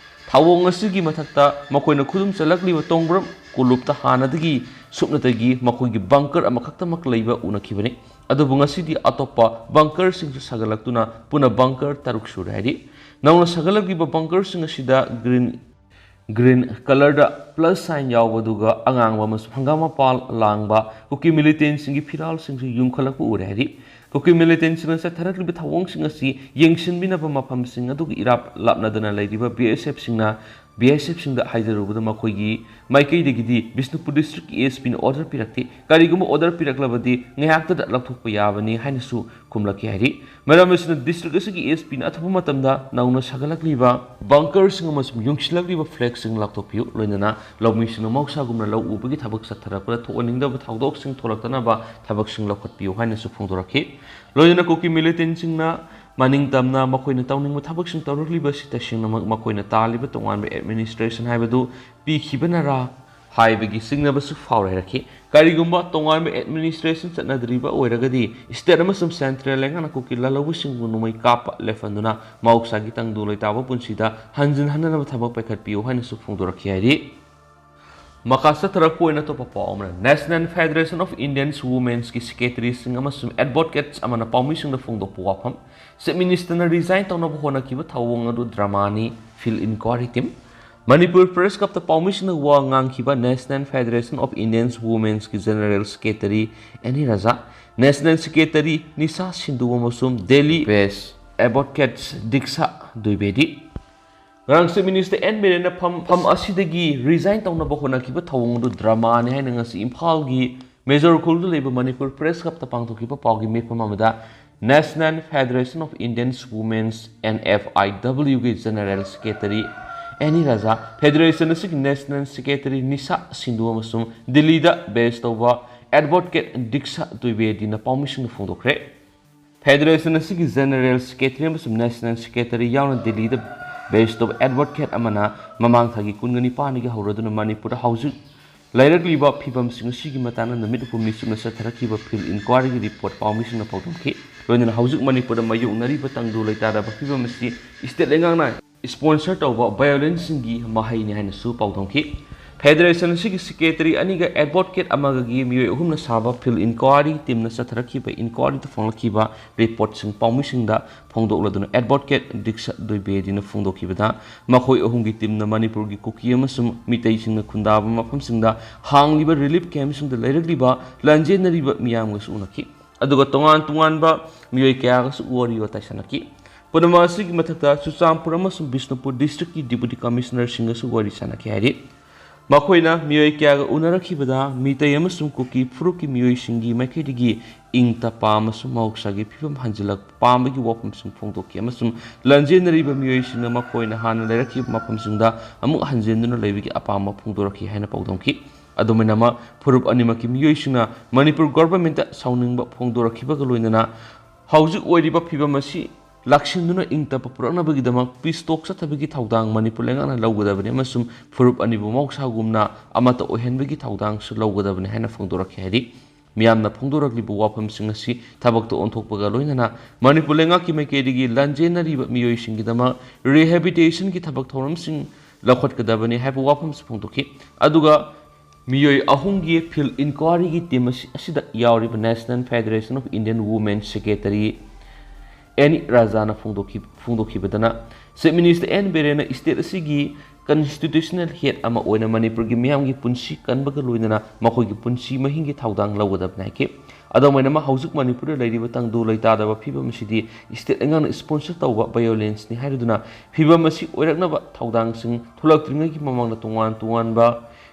ꯊꯧꯑꯣꯡ ꯑꯁꯤꯒꯤ ꯃꯊꯛꯇ ꯃꯈꯣꯏꯅ ꯈꯨꯗꯨꯝ ꯆꯜꯂꯛꯂꯤꯕ ꯇꯣꯡꯕ꯭ꯔꯝ ꯀꯣꯂꯨꯞꯇ ꯍꯥꯟꯅꯗꯒꯤ ꯁꯨꯞꯅꯇꯒꯤ ꯃꯈꯣꯏꯒꯤ ꯕꯪꯀꯔ ꯑꯃꯈꯛꯇꯃꯛ ꯂꯩꯕ ꯎꯅꯈꯤꯕꯅꯤ꯫ ꯑꯗꯨꯕꯨ ꯉꯁꯤꯗꯤ ꯑꯇꯣꯞꯄ ꯕꯪꯀꯔꯁꯤꯡꯁꯨ ꯁꯥꯒꯠꯂꯛꯇꯨꯅ ꯄꯨꯟꯅ ꯕꯪꯀꯔ ꯇꯔꯨꯛ ꯁꯨꯔꯦ ꯍꯥꯏꯔꯤ꯫ ꯅꯧꯅ ꯁꯥꯒꯠꯂꯛꯂꯤꯕ ꯕꯪꯀꯔꯁꯤꯡ ꯑꯁꯤꯗ ꯒ꯭ꯔꯤꯟ, ꯒ꯭ꯔꯤꯟ ꯀꯂꯔꯗ ꯄ꯭ꯂꯁ ꯁꯥꯏꯟ ꯌꯥꯎꯕ, ꯑꯗꯨꯒ ꯑꯉꯥꯡꯕ ꯑꯃꯁꯨꯡ ꯍꯪꯒꯥꯝ ꯃꯄꯥꯜ ꯂꯥꯡꯕ ꯀꯨꯀꯤ ꯃꯤꯂꯤꯇꯦꯟꯁꯤꯡꯒꯤ ꯐꯤꯔꯥꯜꯁꯤꯡꯁꯨ ꯌꯨꯝꯈꯠꯂꯛꯄ ꯎꯔꯦ ꯍꯥꯏꯔꯤ꯫ ꯀꯨꯀꯤ ꯃꯤꯂꯤꯇꯦꯟꯁꯤꯡꯅ ꯆꯠꯊꯔꯛꯂꯤꯕ ꯊꯧꯑꯣꯡꯁꯤꯡ ꯑꯁꯤ ꯌꯦꯡꯁꯤꯟꯕꯤꯅꯕ ꯃꯐꯝꯁꯤꯡ ꯑꯗꯨꯒ ꯏꯔꯥꯞ ꯂꯥꯞꯅꯗꯅ ꯂꯩꯔꯤꯕ ꯕꯤ ꯑꯦꯁ ꯑꯦꯐꯁꯤꯡꯅ ꯕꯤ ꯑꯦꯁ ꯑꯦꯐꯁꯤꯡꯗ ꯍꯥꯏꯖꯔꯨꯕꯗ ꯃꯈꯣꯏꯒꯤ ꯃꯥꯏꯀꯩꯗꯒꯤꯗꯤ ꯕꯤꯁꯅꯨꯄꯨꯔ ꯗꯤꯁꯇ꯭ꯔꯤꯛꯀꯤ ꯑꯦꯁ ꯄꯤꯅ ꯑꯣꯔꯗꯔ ꯄꯤꯔꯛꯇꯦ, ꯀꯔꯤꯒꯨꯝꯕ ꯑꯣꯔꯗꯔ ꯄꯤꯔꯛꯂꯕꯗꯤ ꯉꯥꯏꯍꯥꯛꯇꯗ ꯂꯧꯊꯣꯛꯄ ꯌꯥꯕꯅꯤ ꯍꯥꯏꯅꯁꯨ ꯈꯨꯝꯂꯛꯈꯤ ꯍꯥꯏꯔꯤ꯫ ꯃꯔꯝ ꯑꯁꯤꯅ ꯗꯤꯁꯇ꯭ꯔꯤꯛ ꯑꯁꯤꯒꯤ ꯑꯦꯁ ꯄꯤꯅ ꯑꯊꯨꯕ ꯃꯇꯝꯗ ꯅꯧꯅ ꯁꯥꯒꯠꯂꯛꯂꯤꯕ ꯕꯪꯀꯔꯁꯤꯡ ꯑꯃꯁꯨꯡ ꯌꯨꯡꯁꯤꯜꯂꯛꯂꯤꯕ ꯐ꯭ꯂꯦꯒꯁꯤꯡ ꯂꯥꯎꯊꯣꯛꯄꯤꯌꯨ, ꯂꯣꯏꯅꯅ ꯂꯧꯃꯤꯁꯤꯡꯅ ꯃꯍꯧꯁꯥꯒꯨꯝꯅ ꯂꯧ ꯎꯕꯒꯤ ꯊꯕꯛ ꯆꯠꯊꯔꯛꯄꯗ ꯊꯣꯛꯍꯟꯅꯤꯡꯗꯕ ꯊꯧꯗꯣꯛꯁꯤꯡ ꯊꯣꯛꯂꯛꯇꯅꯕ ꯊꯕꯛꯁꯤꯡ ꯂꯧꯈꯠꯄꯤꯌꯨ ꯍꯥꯏꯅꯁꯨ ꯐꯣꯡꯗꯣꯔꯛꯈꯤ꯫ ꯂꯣꯏꯅꯅ ꯀꯨꯀꯤ ꯃꯤꯂꯤꯇꯦꯟꯁꯤꯡꯅ ꯃꯅꯤꯡ ꯇꯝꯅ ꯃꯈꯣꯏꯅ ꯇꯧꯅꯤꯡꯕ ꯊꯕꯛꯁꯤꯡ ꯇꯧꯔꯛꯂꯤꯕ ꯑꯁꯤ ꯇꯁꯦꯡꯅꯃꯛ ꯃꯈꯣꯏꯅ ꯇꯥꯜꯂꯤꯕ ꯇꯣꯉꯥꯟꯕ ꯑꯦꯗꯃꯤꯅꯤꯁꯇ꯭ꯔꯦꯁꯟ ꯍꯥꯏꯕꯗꯨ ꯄꯤꯈꯤꯕꯅꯔꯥ ꯍꯥꯏꯕꯒꯤ ꯆꯤꯡꯅꯕꯁꯨ ꯐꯥꯎꯔꯦ ꯍꯥꯏꯔꯛꯈꯤ꯫ ꯀꯔꯤꯒꯨꯝꯕ ꯇꯣꯉꯥꯟꯕ ꯑꯦꯗꯃꯤꯅꯤꯁꯇ꯭ꯔꯦꯁꯟ ꯆꯠꯅꯗ꯭ꯔꯤꯕ ꯑꯣꯏꯔꯒꯗꯤ, ꯁ꯭ꯇꯦꯠ ꯑꯃꯁꯨꯡ ꯁꯦꯟꯇ꯭ꯔꯦꯜ ꯂꯩꯉꯥꯛꯅ ꯀꯨꯀꯤ ꯂꯥꯜꯍꯧꯕꯁꯤꯡꯕꯨ ꯅꯣꯡꯃꯩ ꯀꯥꯞꯄ ꯂꯦꯞꯍꯟꯗꯨꯅ ꯃꯍꯧꯁꯥꯒꯤ ꯇꯪꯗꯨ ꯂꯩꯇꯥꯕ ꯄꯨꯟꯁꯤꯗ ꯍꯟꯖꯤꯟ ꯍꯟꯅꯅꯕ ꯊꯕꯛ ꯄꯥꯏꯈꯠꯄꯤꯌꯨ ꯍꯥꯏꯅꯁꯨ ꯐꯣꯡꯗꯣꯔꯛꯈꯤ ꯍꯥꯏꯔꯤ꯫ ꯃꯈꯥ ꯆꯠꯊꯔꯛꯄ ꯑꯣꯏꯅ ꯑꯇꯣꯞꯄ ꯄꯥꯎ ꯑꯃꯅ, National Federation of Indians Womenꯒꯤ ꯁꯦꯀ꯭ꯔꯦꯇꯔꯤꯁꯤꯡ ꯑꯃꯁꯨꯡ ꯑꯦꯗꯚꯣꯀꯦꯠꯁ ꯑꯃꯅ ꯄꯥꯎꯃꯤꯁꯤꯡꯗ ꯐꯣꯡꯗꯣꯛꯄ ꯋꯥꯐꯝ, ꯆꯤꯐ ꯃꯤꯅꯤꯁꯇꯔꯅ ꯔꯤꯖꯥꯏꯟ ꯇꯧꯅꯕ ꯍꯣꯠꯅꯈꯤꯕ ꯊꯧꯑꯣꯡ ꯑꯗꯨ ꯗ꯭ꯔꯃꯥꯅꯤ, ꯐꯤꯜ ꯏꯟꯀ꯭ꯋꯥꯔꯤ ꯇꯤꯝ꯫ ꯃꯅꯤꯄꯨꯔ ꯄ꯭ꯔꯦꯁ ꯀ꯭ꯂꯕꯇ ꯄꯥꯎꯃꯤꯁꯤꯡꯅ ꯋꯥ ꯉꯥꯡꯈꯤꯕ National Federation of Indians Womenꯒꯤ general secretary Annie Raja, national secretary Nisha Sindhu ꯑꯃꯁꯨꯡ ꯗꯦꯜꯂꯤ ꯕꯦꯁ ꯑꯦꯗꯚꯣꯀꯦꯠꯁ ꯗꯤꯛꯁꯥ ꯗ꯭ꯋꯤꯕꯦꯗꯤ꯫ ꯉꯔꯥꯡ ꯆꯤꯐ ꯃꯤꯅꯤꯁꯇꯔ ꯑꯦꯟ ꯕꯤꯔꯦꯟꯅ ꯐꯝ, ꯐꯝ ꯑꯁꯤꯗꯒꯤ ꯔꯤꯖꯥꯏꯟ ꯇꯧꯅꯕ ꯍꯣꯠꯅꯈꯤꯕ ꯊꯧꯑꯣꯡ ꯑꯗꯨ ꯗ꯭ꯔꯃꯥꯅꯤ ꯍꯥꯏꯅ ꯉꯁꯤ ꯏꯝꯐꯥꯜꯒꯤ ꯃꯦꯖꯣꯔ ꯈꯨꯜꯗ ꯂꯩꯕ ꯃꯅꯤꯄꯨꯔ ꯄ꯭ꯔꯦꯁ ꯀ꯭ꯂꯕꯇ ꯄꯥꯡꯊꯣꯛꯈꯤꯕ ꯄꯥꯎꯒꯤ ꯃꯤꯐꯝ ꯑꯃꯗ National Federation of Indians Women's, NFIWꯒꯤ general secretary Annie Raja, federation ꯑꯁꯤꯒꯤ ꯅꯦꯁꯅꯦꯜ ꯁꯦꯀ꯭ꯔꯦꯇꯔꯤ ꯅꯤꯁꯥ ꯁꯤꯟꯗꯨ ꯑꯃꯁꯨꯡ ꯗꯤꯜꯂꯤꯗ ꯕꯦꯁ ꯇꯧꯕ ꯑꯦꯗꯚꯣꯀꯦꯠ ꯗꯤꯛꯁꯥ ꯗ꯭ꯋꯤꯕꯦꯗꯤꯅ ꯄꯥꯎꯃꯤꯁꯤꯡꯗ ꯐꯣꯡꯗꯣꯛꯈ꯭ꯔꯦ꯫ ꯐꯦꯗꯔꯦꯁꯟ ꯑꯁꯤꯒꯤ ꯖꯦꯅꯔꯦꯜ ꯁꯦꯀ꯭ꯔꯦꯇꯔꯤ ꯑꯃꯁꯨꯡ ꯅꯦꯁꯅꯦꯜ ꯁꯦꯀ꯭ꯔꯦꯇꯔꯤ ꯌꯥꯎꯅ ꯗꯤꯜꯂꯤꯗ ꯕꯦꯁ ꯇꯧꯕ ꯑꯦꯗꯚꯣꯀꯦꯠ ꯑꯃꯅ ꯃꯃꯥꯡ ꯊꯥꯒꯤ ꯀꯨꯟꯒ ꯅꯤꯄꯥꯟꯗꯒꯤ ꯍꯧꯔꯗꯨꯅ ꯃꯅꯤꯄꯨꯔꯗ ꯍꯧꯖꯤꯛ ꯂꯩꯔꯛꯂꯤꯕ ꯐꯤꯕꯝꯁꯤꯡ ꯑꯁꯤꯒꯤ ꯃꯇꯥꯡꯗ ꯅꯨꯃꯤꯠ ꯍꯨꯝꯅꯤ ꯆꯨꯞꯅ ꯆꯠꯊꯔꯛꯈꯤꯕ ꯐꯤꯜ ꯏꯟꯀ꯭ꯋꯥꯔꯤꯒꯤ ꯔꯤꯄꯣꯔꯠ ꯄꯥꯎꯃꯤꯁꯤꯡꯅ ꯄꯥꯎꯗꯝꯈꯤ꯫ ꯂꯣꯏꯅꯅ ꯍꯧꯖꯤꯛ ꯃꯅꯤꯄꯨꯔꯗ ꯃꯥꯌꯣꯛꯅꯔꯤꯕ ꯇꯪꯗꯨ ꯂꯩꯇꯥꯗꯕ ꯐꯤꯕꯝ ꯑꯁꯤ ꯁ꯭ꯇꯦꯠ ꯂꯩꯉꯥꯛꯅ ꯁ꯭ꯄꯣꯟꯁꯔ ꯇꯧꯕ ꯚꯥꯏꯑꯣꯂꯦꯟꯁꯁꯤꯡꯒꯤ ꯃꯍꯩꯅꯤ ꯍꯥꯏꯅꯁꯨ ꯄꯥꯎꯗꯝꯈꯤ꯫ ꯐꯦꯗꯔꯦꯁꯟ ꯑꯁꯤꯒꯤ ꯁꯦꯀ꯭ꯔꯦꯇꯔꯤ ꯑꯅꯤꯒ ꯑꯦꯗꯚꯣꯀꯦꯠ ꯑꯃꯒꯒꯤ ꯃꯤꯑꯣꯏ ꯑꯍꯨꯝꯅ ꯁꯥꯕ ꯐꯤꯜ ꯏꯟꯀ꯭ꯋꯥꯔꯤ ꯇꯤꯝꯅ ꯆꯠꯊꯔꯛꯈꯤꯕ ꯏꯟꯀ꯭ꯋꯥꯔꯤꯗ ꯐꯣꯡꯂꯛꯈꯤꯕ ꯔꯤꯄꯣꯔꯠꯁꯤꯡ ꯄꯥꯎꯃꯤꯁꯤꯡꯗ ꯐꯣꯡꯗꯣꯛꯂꯗꯨꯅ ꯑꯦꯗꯚꯣꯀꯦꯠ ꯗꯤꯛꯁꯥ ꯗ꯭ꯋꯤꯕꯦꯗꯤꯅ ꯐꯣꯡꯗꯣꯛꯈꯤꯕꯗ, ꯃꯈꯣꯏ ꯑꯍꯨꯝꯒꯤ ꯇꯤꯝꯅ ꯃꯅꯤꯄꯨꯔꯒꯤ ꯀꯨꯀꯤ ꯑꯃꯁꯨꯡ ꯃꯤꯇꯩꯁꯤꯡꯅ ꯈꯨꯟꯗꯥꯕ ꯃꯐꯝꯁꯤꯡꯗ ꯍꯥꯡꯂꯤꯕ ꯔꯤꯂꯤꯐ ꯀꯦꯝꯞꯁꯤꯡꯗ ꯂꯩꯔꯛꯂꯤꯕ ꯂꯥꯟꯖꯦꯟꯅꯔꯤꯕ ꯃꯤꯌꯥꯝꯒꯁꯨ ꯎꯅꯈꯤ꯫ ꯑꯗꯨꯒ ꯇꯣꯉꯥꯟ ꯇꯣꯉꯥꯟꯕ ꯃꯤꯑꯣꯏ ꯀꯌꯥꯒꯁꯨ ꯋꯥꯔꯤ ꯋꯥꯇꯥꯏ ꯁꯥꯟꯅꯈꯤ꯫ ꯄꯨꯝꯅꯃꯛ ꯑꯁꯤꯒꯤ ꯃꯊꯛꯇ ꯆꯨꯔꯆꯥꯟꯄꯨꯔ ꯑꯃꯁꯨꯡ ꯕꯤꯁꯅꯨꯄꯨꯔ district ꯀꯤ deputy commissioner ꯁꯤꯡꯒꯁꯨ ꯋꯥꯔꯤ ꯁꯥꯟꯅꯈꯤ ꯍꯥꯏꯔꯤ꯫ ꯃꯈꯣꯏꯅ ꯃꯤꯑꯣꯏ ꯀꯌꯥꯒ ꯎꯅꯔꯛꯈꯤꯕꯗ ꯃꯤꯇꯩ ꯑꯃꯁꯨꯡ ꯀꯨꯀꯤ ꯐꯨꯔꯨꯞꯀꯤ ꯃꯤꯑꯣꯏꯁꯤꯡꯒꯤ ꯃꯥꯏꯀꯩꯗꯒꯤ ꯏꯪ ꯇꯞꯄ ꯑꯃꯁꯨꯡ ꯃꯍꯧꯁꯥꯒꯤ ꯐꯤꯕꯝ ꯍꯟꯖꯤꯜꯂꯛꯄ ꯄꯥꯝꯕꯒꯤ ꯋꯥꯐꯝꯁꯤꯡ ꯐꯣꯡꯗꯣꯛꯈꯤ ꯑꯃꯁꯨꯡ ꯂꯥꯟꯖꯦꯟꯅꯔꯤꯕ ꯃꯤꯑꯣꯏꯁꯤꯡꯅ ꯃꯈꯣꯏꯅ ꯍꯥꯟꯅ ꯂꯩꯔꯛꯈꯤꯕ ꯃꯐꯝꯁꯤꯡꯗ ꯑꯃꯨꯛ ꯍꯟꯖꯤꯟꯗꯨꯅ ꯂꯩꯕꯒꯤ ꯑꯄꯥꯝꯕ ꯐꯣꯡꯗꯣꯔꯛꯈꯤ ꯍꯥꯏꯅ ꯄꯥꯎꯗꯝꯈꯤ꯫ ꯑꯗꯨꯃꯥꯏꯅꯃꯛ ꯐꯨꯔꯨꯞ ꯑꯅꯤꯃꯛꯀꯤ ꯃꯤꯑꯣꯏꯁꯤꯡꯅ ꯃꯅꯤꯄꯨꯔ government ꯇ ꯁꯥꯎꯅꯤꯡꯕ ꯐꯣꯡꯗꯣꯔꯛꯈꯤꯕꯒ ꯂꯣꯏꯅꯅ ꯍꯧꯖꯤꯛ ꯑꯣꯏꯔꯤꯕ ꯐꯤꯕꯝ ꯑꯁꯤ ꯂꯥꯛꯁꯤꯟꯗꯨꯅ ꯏꯪ ꯇꯞꯄ ꯄꯨꯔꯛꯅꯕꯒꯤꯗꯃꯛ peace talk ꯆꯠꯊꯕꯒꯤ ꯊꯧꯗꯥꯡ ꯃꯅꯤꯄꯨꯔ ꯂꯩꯉꯥꯛꯅ ꯂꯧꯒꯗꯕꯅꯤ ꯑꯃꯁꯨꯡ ꯐꯨꯔꯨꯞ ꯑꯅꯤꯕꯨ ꯃꯍꯧꯁꯥꯒꯨꯝꯅ ꯑꯃꯠꯇ ꯑꯣꯏꯍꯟꯕꯒꯤ ꯊꯧꯗꯥꯡꯁꯨ ꯂꯧꯒꯗꯕꯅꯤ ꯍꯥꯏꯅ ꯐꯣꯡꯗꯣꯔꯛꯈꯤ ꯍꯥꯏꯔꯤ꯫ ꯃꯤꯌꯥꯝꯅ ꯐꯣꯡꯗꯣꯔꯛꯂꯤꯕ ꯋꯥꯐꯝꯁꯤꯡ ꯑꯁꯤ ꯊꯕꯛꯇ ꯑꯣꯟꯊꯣꯛꯄꯒ ꯂꯣꯏꯅꯅ ꯃꯅꯤꯄꯨꯔ ꯂꯩꯉꯥꯛꯀꯤ ꯃꯥꯏꯀꯩꯗꯒꯤ ꯂꯥꯟꯖꯦꯟꯅꯔꯤꯕ ꯃꯤꯑꯣꯏꯁꯤꯡꯒꯤꯗꯃꯛ rehabilitation ꯒꯤ ꯊꯕꯛ ꯊꯧꯔꯝꯁꯤꯡ ꯂꯧꯈꯠꯀꯗꯕꯅꯤ ꯍꯥꯏꯕ ꯋꯥꯐꯝꯁꯨ ꯐꯣꯡꯗꯣꯛꯈꯤ꯫ ꯑꯗꯨꯒ ꯃꯤꯑꯣꯏ ꯑꯍꯨꯝꯒꯤ field inquiry ꯒꯤ team ꯑꯁꯤ, ꯑꯁꯤꯗ ꯌꯥꯎꯔꯤꯕ National Federation of Indian Women secretary ꯑꯦꯅꯤ ꯔꯥꯖꯥꯅ ꯐꯣꯡꯗꯣꯛꯈꯤ-, ꯐꯣꯡꯗꯣꯛꯈꯤꯕꯗꯅ, Chief Minister ꯑꯦꯟ ꯕꯤꯔꯦꯟꯅ state ꯑꯁꯤꯒꯤ constitutional head ꯑꯃ ꯑꯣꯏꯅ ꯃꯅꯤꯄꯨꯔꯒꯤ ꯃꯤꯌꯥꯝꯒꯤ ꯄꯨꯟꯁꯤ ꯀꯟꯕꯒ ꯂꯣꯏꯅꯅ ꯃꯈꯣꯏꯒꯤ ꯄꯨꯟꯁꯤ ꯃꯍꯤꯡꯒꯤ ꯊꯧꯗꯥꯡ ꯂꯧꯒꯗꯕꯅꯤ ꯍꯥꯏꯈꯤ꯫ ꯑꯗꯨꯃꯥꯏꯅꯃꯛ ꯍꯧꯖꯤꯛ ꯃꯅꯤꯄꯨꯔꯗ ꯂꯩꯔꯤꯕ ꯇꯪꯗꯨ ꯂꯩꯇꯥꯗꯕ ꯐꯤꯕꯝ ꯑꯁꯤꯗꯤ state ꯂꯩꯉꯥꯛꯅ sponsor ꯇꯧꯕ violence ꯅꯤ ꯍꯥꯏꯔꯗꯨꯅ ꯐꯤꯕꯝ ꯑꯁꯤ ꯑꯣꯏꯔꯛꯅꯕ ꯊꯧꯗꯥꯡꯁꯤꯡ ꯊꯣꯛꯂꯛꯇ꯭ꯔꯤꯉꯩꯒꯤ ꯃꯃꯥꯡꯗ ꯇꯣꯉꯥꯟ ꯇꯣꯉꯥꯟꯕ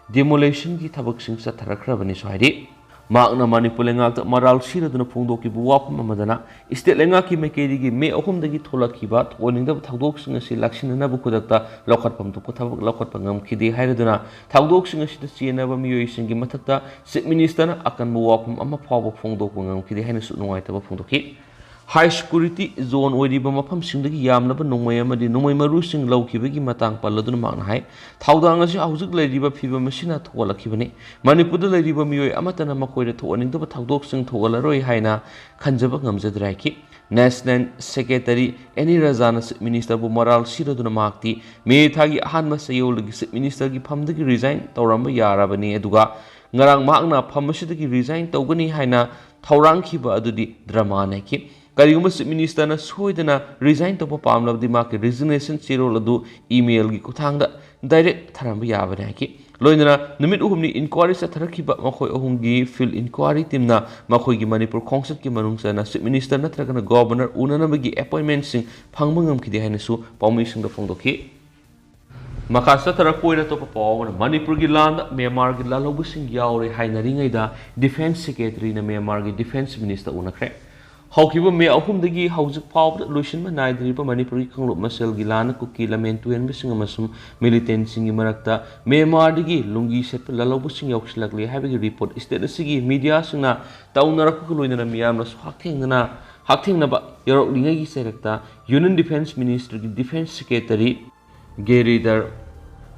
demolition ꯒꯤ ꯊꯕꯛꯁꯤꯡ ꯆꯠꯊꯔꯛꯈ꯭ꯔꯕꯅꯤꯁꯨ ꯍꯥꯏꯔꯤ꯫ ꯃꯍꯥꯛꯅ ꯃꯅꯤꯄꯨꯔ ꯂꯩꯉꯥꯛꯇ ꯃꯔꯥꯜ ꯁꯤꯔꯗꯨꯅ ꯐꯣꯡꯗꯣꯛꯈꯤꯕ ꯋꯥꯐꯝ ꯑꯃꯗꯅ, state ꯂꯩꯉꯥꯛꯀꯤ ꯃꯥꯏꯀꯩꯗꯒꯤ ꯃꯦ ꯑꯍꯨꯝꯗꯒꯤ ꯊꯣꯛꯂꯛꯈꯤꯕ ꯊꯣꯛꯍꯟꯅꯤꯡꯗꯕ ꯊꯧꯗꯣꯛꯁꯤꯡ ꯑꯁꯤ ꯂꯥꯛꯁꯤꯟꯅꯅꯕ ꯈꯨꯗꯛꯇ ꯂꯧꯈꯠꯐꯝ ꯊꯣꯛꯄ ꯊꯕꯛ ꯂꯧꯈꯠꯄ ꯉꯝꯈꯤꯗꯦ ꯍꯥꯏꯔꯗꯨꯅ, ꯊꯧꯗꯣꯛꯁꯤꯡ ꯑꯁꯤꯗ ꯆꯦꯟꯅꯕ ꯃꯤꯑꯣꯏꯁꯤꯡꯒꯤ ꯃꯊꯛꯇ Chief Minister ꯅ ꯑꯀꯟꯕ ꯋꯥꯐꯝ ꯑꯃ ꯐꯥꯎꯕ ꯐꯣꯡꯗꯣꯛꯄ ꯉꯝꯈꯤꯗꯦ ꯍꯥꯏꯅꯁꯨ ꯅꯨꯡꯉꯥꯏꯇꯕ ꯐꯣꯡꯗꯣꯛꯈꯤ꯫ High security zone ꯑꯣꯏꯔꯤꯕ ꯃꯐꯝꯁꯤꯡꯗꯒꯤ ꯌꯥꯝꯂꯕ ꯅꯣꯡꯃꯩ ꯑꯃꯗꯤ ꯅꯣꯡꯃꯩ ꯃꯔꯨꯁꯤꯡ ꯂꯧꯈꯤꯕꯒꯤ ꯃꯇꯥꯡ ꯄꯜꯂꯗꯨꯅ ꯃꯍꯥꯛꯅ ꯍꯥꯏ, ꯊꯧꯗꯥꯡ ꯑꯁꯤ ꯍꯧꯖꯤꯛ ꯂꯩꯔꯤꯕ ꯐꯤꯕꯝ ꯑꯁꯤꯅ ꯊꯣꯛꯍꯜꯂꯛꯈꯤꯕꯅꯤ꯫ ꯃꯅꯤꯄꯨꯔꯗ ꯂꯩꯔꯤꯕ ꯃꯤꯑꯣꯏ ꯑꯃꯠꯇꯅ ꯃꯈꯣꯏꯗ ꯊꯣꯛꯍꯟꯅꯤꯡꯗꯕ ꯊꯧꯗꯣꯛꯁꯤꯡ ꯊꯣꯛꯍꯜꯂꯔꯣꯏ ꯍꯥꯏꯅ ꯈꯟꯖꯕ ꯉꯝꯖꯗ꯭ꯔꯦ ꯍꯥꯏꯈꯤ꯫ National Secretary ꯑꯦꯅꯤ ꯔꯥꯖꯥꯅ Chief Minister ꯕꯨ ꯃꯔꯥꯜ ꯁꯤꯔꯗꯨꯅ ꯃꯍꯥꯛꯇꯤ ꯃꯦ ꯊꯥꯒꯤ ꯑꯍꯥꯟꯕ ꯆꯌꯣꯜꯗꯒꯤ Chief Minister ꯒꯤ ꯐꯝꯗꯒꯤ resign ꯇꯧꯔꯝꯕ ꯌꯥꯔꯕꯅꯤ, ꯑꯗꯨꯒ ꯉꯔꯥꯡ ꯃꯍꯥꯛꯅ ꯐꯝ ꯑꯁꯤꯗꯒꯤ resign ꯇꯧꯒꯅꯤ ꯍꯥꯏꯅ ꯊꯧꯔꯥꯡꯈꯤꯕ ꯑꯗꯨꯗꯤ drama ꯅꯤ ꯍꯥꯏꯈꯤ꯫ ꯀꯔꯤꯒꯨꯝꯕ Chief Minister ꯅ ꯁꯣꯏꯗꯅ resign ꯇꯧꯕ ꯄꯥꯝꯂꯕꯗꯤ ꯃꯍꯥꯛꯀꯤ resignation ꯆꯦꯔꯣꯜ ꯑꯗꯨ email ꯒꯤ ꯈꯨꯠꯊꯥꯡꯗ direct ꯊꯥꯔꯝꯕ ꯌꯥꯕꯅꯤ ꯍꯥꯏꯈꯤ꯫ ꯂꯣꯏꯅꯅ ꯅꯨꯃꯤꯠ ꯑꯍꯨꯝꯅꯤ ꯏꯟꯀ꯭ꯋꯥꯔꯤ ꯆꯠꯊꯔꯛꯈꯤꯕ ꯃꯈꯣꯏ ꯑꯍꯨꯝꯒꯤ ꯐꯤꯜꯗ ꯏꯟꯀ꯭ꯋꯥꯔꯤ ꯇꯤꯝꯅ ꯃꯈꯣꯏꯒꯤ ꯃꯅꯤꯄꯨꯔ ꯈꯣꯡꯆꯠꯀꯤ ꯃꯅꯨꯡ ꯆꯟꯅ ꯆꯤꯐ ꯃꯤꯅꯤꯁꯇꯔ ꯅꯠꯇ꯭ꯔꯒꯅ ꯒꯣꯕꯔꯅꯔ ꯎꯅꯅꯕꯒꯤ ꯑꯦꯄꯣꯏꯟꯃꯦꯟꯠꯁꯤꯡ ꯐꯪꯕ ꯉꯝꯈꯤꯗꯦ ꯍꯥꯏꯅꯁꯨ ꯄꯥꯎꯃꯤꯁꯤꯡꯗ ꯐꯣꯡꯗꯣꯛꯈꯤ꯫ ꯃꯈꯥ ꯆꯠꯊꯔꯛꯄ ꯑꯣꯏꯅ ꯑꯇꯣꯞꯄ ꯄꯥꯎ ꯑꯃꯅ, ꯃꯅꯤꯄꯨꯔꯒꯤ ꯂꯥꯟꯗ ꯃ꯭ꯌꯥꯟꯃꯥꯔꯒꯤ ꯂꯥꯜꯍꯧꯕꯁꯤꯡ ꯌꯥꯎꯔꯦ ꯍꯥꯏꯅꯔꯤꯉꯩꯗ ꯗꯤꯐꯦꯟꯁ ꯁꯦꯀ꯭ꯔꯦꯇꯔꯤꯅ ꯃ꯭ꯌꯥꯟꯃꯥꯔꯒꯤ ꯗꯤꯐꯦꯟꯁ ꯃꯤꯅꯤꯁꯇꯔ ꯎꯅꯈ꯭ꯔꯦ꯫ ꯍꯧꯈꯤꯕ ꯃꯦ ꯑꯍꯨꯝꯗꯒꯤ ꯍꯧꯖꯤꯛ ꯐꯥꯎꯕꯗ ꯂꯣꯏꯁꯤꯟꯕ ꯅꯥꯏꯗ꯭ꯔꯤꯕ ꯃꯅꯤꯄꯨꯔꯒꯤ ꯀꯥꯡꯂꯨꯞ ꯃꯁꯦꯜꯒꯤ ꯂꯥꯟꯅ ꯀꯨꯀꯤ ꯂꯝꯃꯦꯟ ꯇꯨꯍꯦꯟꯕꯁꯤꯡ ꯑꯃꯁꯨꯡ ꯃꯤꯂꯤꯇꯦꯟꯁꯤꯡꯒꯤ ꯃꯔꯛꯇ ꯃ꯭ꯌꯥꯟꯃꯥꯔꯗꯒꯤ ꯂꯨꯡꯒꯤ ꯁꯦꯠꯄ ꯂꯥꯜꯍꯧꯕꯁꯤꯡ ꯌꯥꯎꯁꯤꯜꯂꯛꯂꯦ ꯍꯥꯏꯕꯒꯤ ꯔꯤꯄꯣꯔꯠ ꯁ꯭ꯇꯦꯠ ꯑꯁꯤꯒꯤ ꯃꯤꯗꯤꯌꯥꯁꯤꯡꯅ ꯇꯧꯅꯔꯛꯄꯒ ꯂꯣꯏꯅꯅ ꯃꯤꯌꯥꯝꯅꯁꯨ ꯍꯛꯊꯦꯡꯅꯅ ꯍꯛꯊꯦꯡꯅꯕ ꯌꯥꯎꯔꯛꯂꯤꯉꯩꯒꯤ ꯆꯩꯔꯛꯇ ꯌꯨꯅꯤꯌꯟ ꯗꯤꯐꯦꯟꯁ ꯃꯤꯅꯤꯁꯇꯔꯒꯤ ꯗꯤꯐꯦꯟꯁ ꯁꯦꯀ꯭ꯔꯦꯇꯔꯤ ꯒꯦꯔꯤꯗꯔ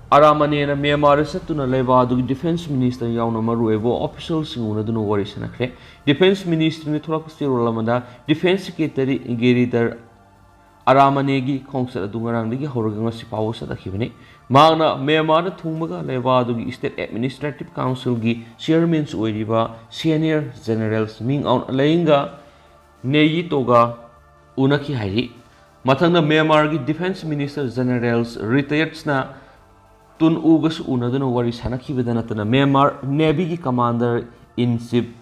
ꯑꯔꯥꯃꯅꯦꯅ ꯃ꯭ꯌꯥꯟꯃꯥꯔꯗ ꯆꯠꯇꯨꯅ ꯂꯩꯕꯥꯛ ꯑꯗꯨꯒꯤ ꯗꯤꯐꯦꯟꯁ ꯃꯤꯅꯤꯁꯇꯔ ꯌꯥꯎꯅ ꯃꯔꯨꯑꯣꯏꯕ ꯑꯣꯐꯤꯁꯤꯌꯦꯜꯁꯤꯡ ꯎꯅꯗꯨꯅ ꯋꯥꯔꯤ ꯁꯥꯟꯅꯈ꯭ꯔꯦ꯫ ꯗꯤꯐꯦꯟꯁ ꯃꯤꯅꯤꯁꯇꯔꯅ ꯊꯣꯛꯂꯛꯄ ꯆꯦꯔꯣꯜ ꯑꯃꯗ ꯗꯤꯐꯦꯟꯁ ꯁꯦꯀ꯭ꯔꯦꯇꯔꯤ ꯒꯦꯔꯤꯗꯔ ꯑꯔꯥꯃꯅꯦꯒꯤ ꯈꯣꯡꯆꯠ ꯑꯗꯨ ꯉꯔꯥꯡꯗꯒꯤ ꯍꯧꯔꯒ ꯉꯁꯤ ꯐꯥꯎꯕ ꯆꯠꯊꯈꯤꯕꯅꯤ꯫ ꯃꯍꯥꯛꯅ ꯃ꯭ꯌꯥꯟꯃꯥꯔꯗ ꯊꯨꯡꯕꯒ ꯂꯩꯕꯥꯛ ꯑꯗꯨꯒꯤ ꯁ꯭ꯇꯦꯠ ꯑꯦꯗꯃꯤꯅꯤꯁꯇ꯭ꯔꯦꯇꯤꯚ ꯀꯥꯎꯟꯁꯤꯜꯒꯤ ꯆꯤꯌꯔꯃꯦꯟꯁꯨ ꯑꯣꯏꯔꯤꯕ ꯁꯦꯅꯤꯌꯔ ꯖꯦꯅꯔꯦꯜꯁ ꯃꯤꯡ ꯑꯥꯎꯟ ꯂꯦꯡꯒ ꯅꯦꯌꯤꯇꯣꯒ ꯎꯅꯈꯤ ꯍꯥꯏꯔꯤ꯫ ꯃꯊꯪꯗ ꯃ꯭ꯌꯥꯟꯃꯥꯔꯒꯤ ꯗꯤꯐꯦꯟꯁ ꯃꯤꯅꯤꯁꯇꯔ ꯖꯦꯅꯔꯦꯜꯁ ꯔꯤꯇꯥꯌꯔꯠꯁꯅ ꯇꯨꯟ ꯎꯒꯁꯨ ꯎꯅꯗꯨꯅ ꯋꯥꯔꯤ ꯁꯥꯟꯅꯈꯤꯕꯗ ꯅꯠꯇꯅ ꯃ꯭ꯌꯥꯟꯃꯥꯔ ꯅꯦꯚꯤꯒꯤ ꯀꯃꯥꯟꯗꯔ ꯏꯟ ꯆꯤꯐ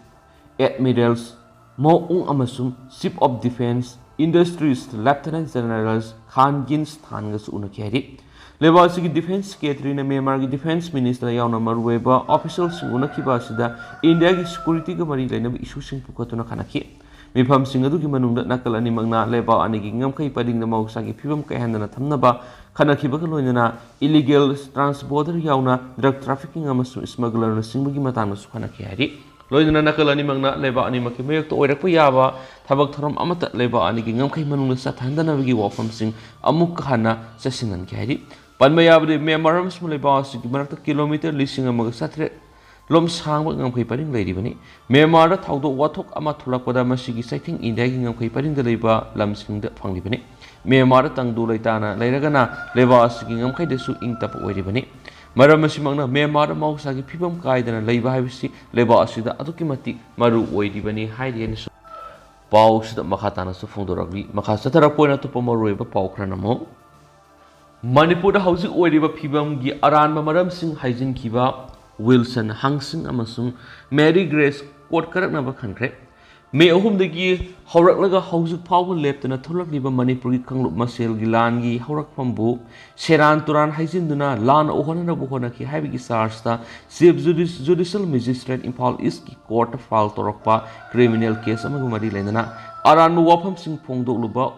ꯑꯦꯗꯃꯤꯔꯦꯜꯁ ꯃꯣ ꯎꯪ ꯑꯃꯁꯨꯡ ꯆꯤꯐ ꯑꯣꯐ ꯗꯤꯐꯦꯟꯁ ꯏꯟꯗꯁꯇ꯭ꯔꯤꯁ ꯂꯦꯐꯇꯤꯅꯦꯟꯠ ꯖꯦꯅꯔꯦꯜꯁ ꯈꯥꯟ ꯒꯤꯟꯁ ꯊꯥꯟꯒꯁꯨ ꯎꯅꯈꯤ ꯍꯥꯏꯔꯤ꯫ ꯂꯩꯕꯥꯛ ꯑꯁꯤꯒꯤ ꯗꯤꯐꯦꯟꯁ ꯁꯦꯀ꯭ꯔꯦꯇꯔꯤꯅ ꯃ꯭ꯌꯥꯟꯃꯥꯔꯒꯤ ꯗꯤꯐꯦꯟꯁ ꯃꯤꯅꯤꯁꯇꯔ ꯌꯥꯎꯅ ꯃꯔꯨꯑꯣꯏꯕ ꯑꯣꯐꯤꯁꯤꯌꯦꯜꯁꯤꯡ ꯎꯅꯈꯤꯕ ꯑꯁꯤꯗ ꯏꯟꯗꯤꯌꯥꯒꯤ ꯁꯦꯀ꯭ꯌꯨꯔꯤꯇꯤꯒ ꯃꯔꯤ ꯂꯩꯅꯕ ꯏꯁꯨꯁꯤꯡ ꯄꯨꯈꯠꯇꯨꯅ ꯈꯟꯅꯈꯤ꯫ ꯃꯤꯐꯝꯁꯤꯡ ꯑꯗꯨꯒꯤ ꯃꯅꯨꯡꯗ ꯅꯥꯀꯜ ꯑꯅꯤꯃꯛꯅ ꯂꯩꯕꯥꯛ ꯑꯅꯤꯒꯤ ꯉꯝꯈꯩ ꯄꯔꯤꯡꯗ ꯃꯍꯧꯁꯥꯒꯤ ꯐꯤꯕꯝ ꯀꯥꯏꯍꯟꯗꯅ ꯊꯝꯅꯕ ꯈꯟꯅꯈꯤꯕꯒ ꯂꯣꯏꯅꯅ ꯏꯂꯤꯒꯦꯜ ꯇ꯭ꯔꯥꯟꯁ ꯕꯣꯔꯗꯔ ꯌꯥꯎꯅ ꯗ꯭ꯔꯒ ꯇ꯭ꯔꯥꯐꯤꯀꯤꯡ ꯑꯃꯁꯨꯡ ꯁ꯭ꯃꯒꯂꯔꯅꯆꯤꯡꯕꯒꯤ ꯃꯇꯥꯡꯗꯁꯨ ꯈꯟꯅꯈꯤ ꯍꯥꯏꯔꯤ꯫ ꯂꯣꯏꯅꯅ ꯅꯥꯀꯜ ꯑꯅꯤꯃꯛꯅ ꯂꯩꯕꯥꯛ ꯑꯅꯤꯃꯛꯀꯤ ꯃꯥꯌꯣꯛꯇ ꯑꯣꯏꯔꯛꯄ ꯌꯥꯕ ꯊꯕꯛ ꯊꯧꯔꯝ ꯑꯃꯠꯇ ꯂꯩꯕꯥꯛ ꯑꯅꯤꯒꯤ ꯉꯝꯈꯩ ꯃꯅꯨꯡꯗ ꯆꯠꯊꯍꯟꯗꯅꯕꯒꯤ ꯋꯥꯐꯝꯁꯤꯡ ꯑꯃꯨꯛꯀ ꯍꯟꯅ ꯆꯠꯁꯤꯟꯍꯟꯈꯤ ꯍꯥꯏꯔꯤ꯫ ꯄꯟꯕ ꯌꯥꯕꯗꯤ ꯃ꯭ꯌꯥꯟꯃꯥꯔ ꯑꯃꯁꯨꯡ ꯂꯩꯕꯥꯛ ꯑꯁꯤꯒꯤ ꯃꯔꯛꯇ ꯀꯤꯂꯣꯃꯤꯇꯔ ꯂꯤꯁꯤꯡ ꯑꯃꯒ ꯆꯥꯇ꯭ꯔꯦꯠ ꯂꯣꯝ ꯁꯥꯡꯕ ꯉꯝꯈꯩ ꯄꯔꯤꯡ ꯂꯩꯔꯤꯕꯅꯤ꯫ ꯃ꯭ꯌꯥꯟꯃꯥꯔꯗ ꯊꯧꯗꯣꯛ ꯋꯥꯊꯣꯛ ꯑꯃ ꯊꯣꯛꯂꯛꯄꯗ ꯃꯁꯤꯒꯤ ꯆꯩꯊꯦꯡ ꯏꯟꯗꯤꯌꯥꯒꯤ ꯉꯝꯈꯩ ꯄꯔꯤꯡꯗ ꯂꯩꯕ ꯂꯝꯁꯤꯡꯗ ꯐꯪꯂꯤꯕꯅꯤ꯫ ꯃ꯭ꯌꯥꯟꯃꯥꯔꯗ ꯇꯪꯗꯨ ꯂꯩꯇꯥꯅ ꯂꯩꯔꯒꯅ ꯂꯩꯕꯥꯛ ꯑꯁꯤꯒꯤ ꯉꯝꯈꯩꯗꯁꯨ ꯏꯪ ꯇꯞꯄ ꯑꯣꯏꯔꯤꯕꯅꯤ꯫ ꯃꯔꯝ ꯑꯁꯤꯃꯛꯅ ꯃ꯭ꯌꯥꯟꯃꯥꯔꯗ ꯃꯍꯧꯁꯥꯒꯤ ꯐꯤꯕꯝ ꯀꯥꯏꯗꯅ ꯂꯩꯕ ꯍꯥꯏꯕꯁꯤ ꯂꯩꯕꯥꯛ ꯑꯁꯤꯗ ꯑꯗꯨꯛꯀꯤ ꯃꯇꯤꯛ ꯃꯔꯨ ꯑꯣꯏꯔꯤꯕꯅꯤ ꯍꯥꯏꯔꯤ ꯍꯥꯏꯅꯁꯨ ꯄꯥꯎꯁꯤꯗ ꯃꯈꯥ ꯇꯥꯅꯁꯨ ꯐꯣꯡꯗꯣꯔꯛꯂꯤ꯫ ꯃꯈꯥ ꯆꯠꯊꯔꯛꯄ ꯑꯣꯏꯅ ꯑꯇꯣꯞꯄ ꯃꯔꯨꯑꯣꯏꯕ ꯄꯥꯎ ꯈꯔꯅ ꯑꯃꯨꯛ ꯃꯅꯤꯄꯨꯔꯗ ꯍꯧꯖꯤꯛ ꯑꯣꯏꯔꯤꯕ ꯐꯤꯕꯝꯒꯤ ꯑꯔꯥꯟꯕ ꯃꯔꯝꯁꯤꯡ ꯍꯥꯏꯖꯤꯟꯈꯤꯕ ꯋꯤꯜꯁꯟ ꯍꯪꯁꯤꯡ ꯑꯃꯁꯨꯡ ꯃꯦꯔꯤ ꯒ꯭ꯔꯦꯁ ꯀꯣꯔꯠ ꯀꯔꯛꯅꯕ ꯈꯟꯈ꯭ꯔꯦ꯫ ꯃꯦ ꯑꯍꯨꯝꯗꯒꯤ ꯍꯧꯔꯛꯂꯒ ꯍꯧꯖꯤꯛ ꯐꯥꯎꯕ ꯂꯦꯞꯇꯅ ꯊꯣꯛꯂꯛꯂꯤꯕ ꯃꯅꯤꯄꯨꯔꯒꯤ ꯀꯥꯡꯂꯨꯞ ꯃꯁꯦꯜꯒꯤ ꯂꯥꯟꯒꯤ ꯍꯧꯔꯛꯐꯝꯕꯨ ꯁꯦꯔꯥꯟ ꯇꯨꯔꯥꯟ ꯍꯥꯏꯖꯤꯟꯗꯨꯅ ꯂꯥꯟꯅ ꯎꯍꯟꯅꯅꯕ ꯍꯣꯠꯅꯈꯤ ꯍꯥꯏꯕꯒꯤ ꯆꯥꯔꯖꯇ ꯆꯤꯐ ꯖꯨꯗꯤꯁ-, ꯖꯨꯗꯤꯁꯤꯌꯦꯜ ꯃꯦꯖꯤꯁꯇ꯭ꯔꯦꯠ ꯏꯝꯐꯥꯜ ꯏꯁꯀꯤ ꯀꯣꯔꯠꯇ ꯐꯥꯏꯜ ꯇꯧꯔꯛꯄ ꯀ꯭ꯔꯤꯃꯤꯅꯦꯜ ꯀꯦꯁ ꯑꯃꯒ ꯃꯔꯤ ꯂꯩꯅꯅ ꯑꯔꯥꯟꯕ ꯋꯥꯐꯝꯁꯤꯡ ꯐꯣꯡꯗꯣꯛꯂꯨꯕ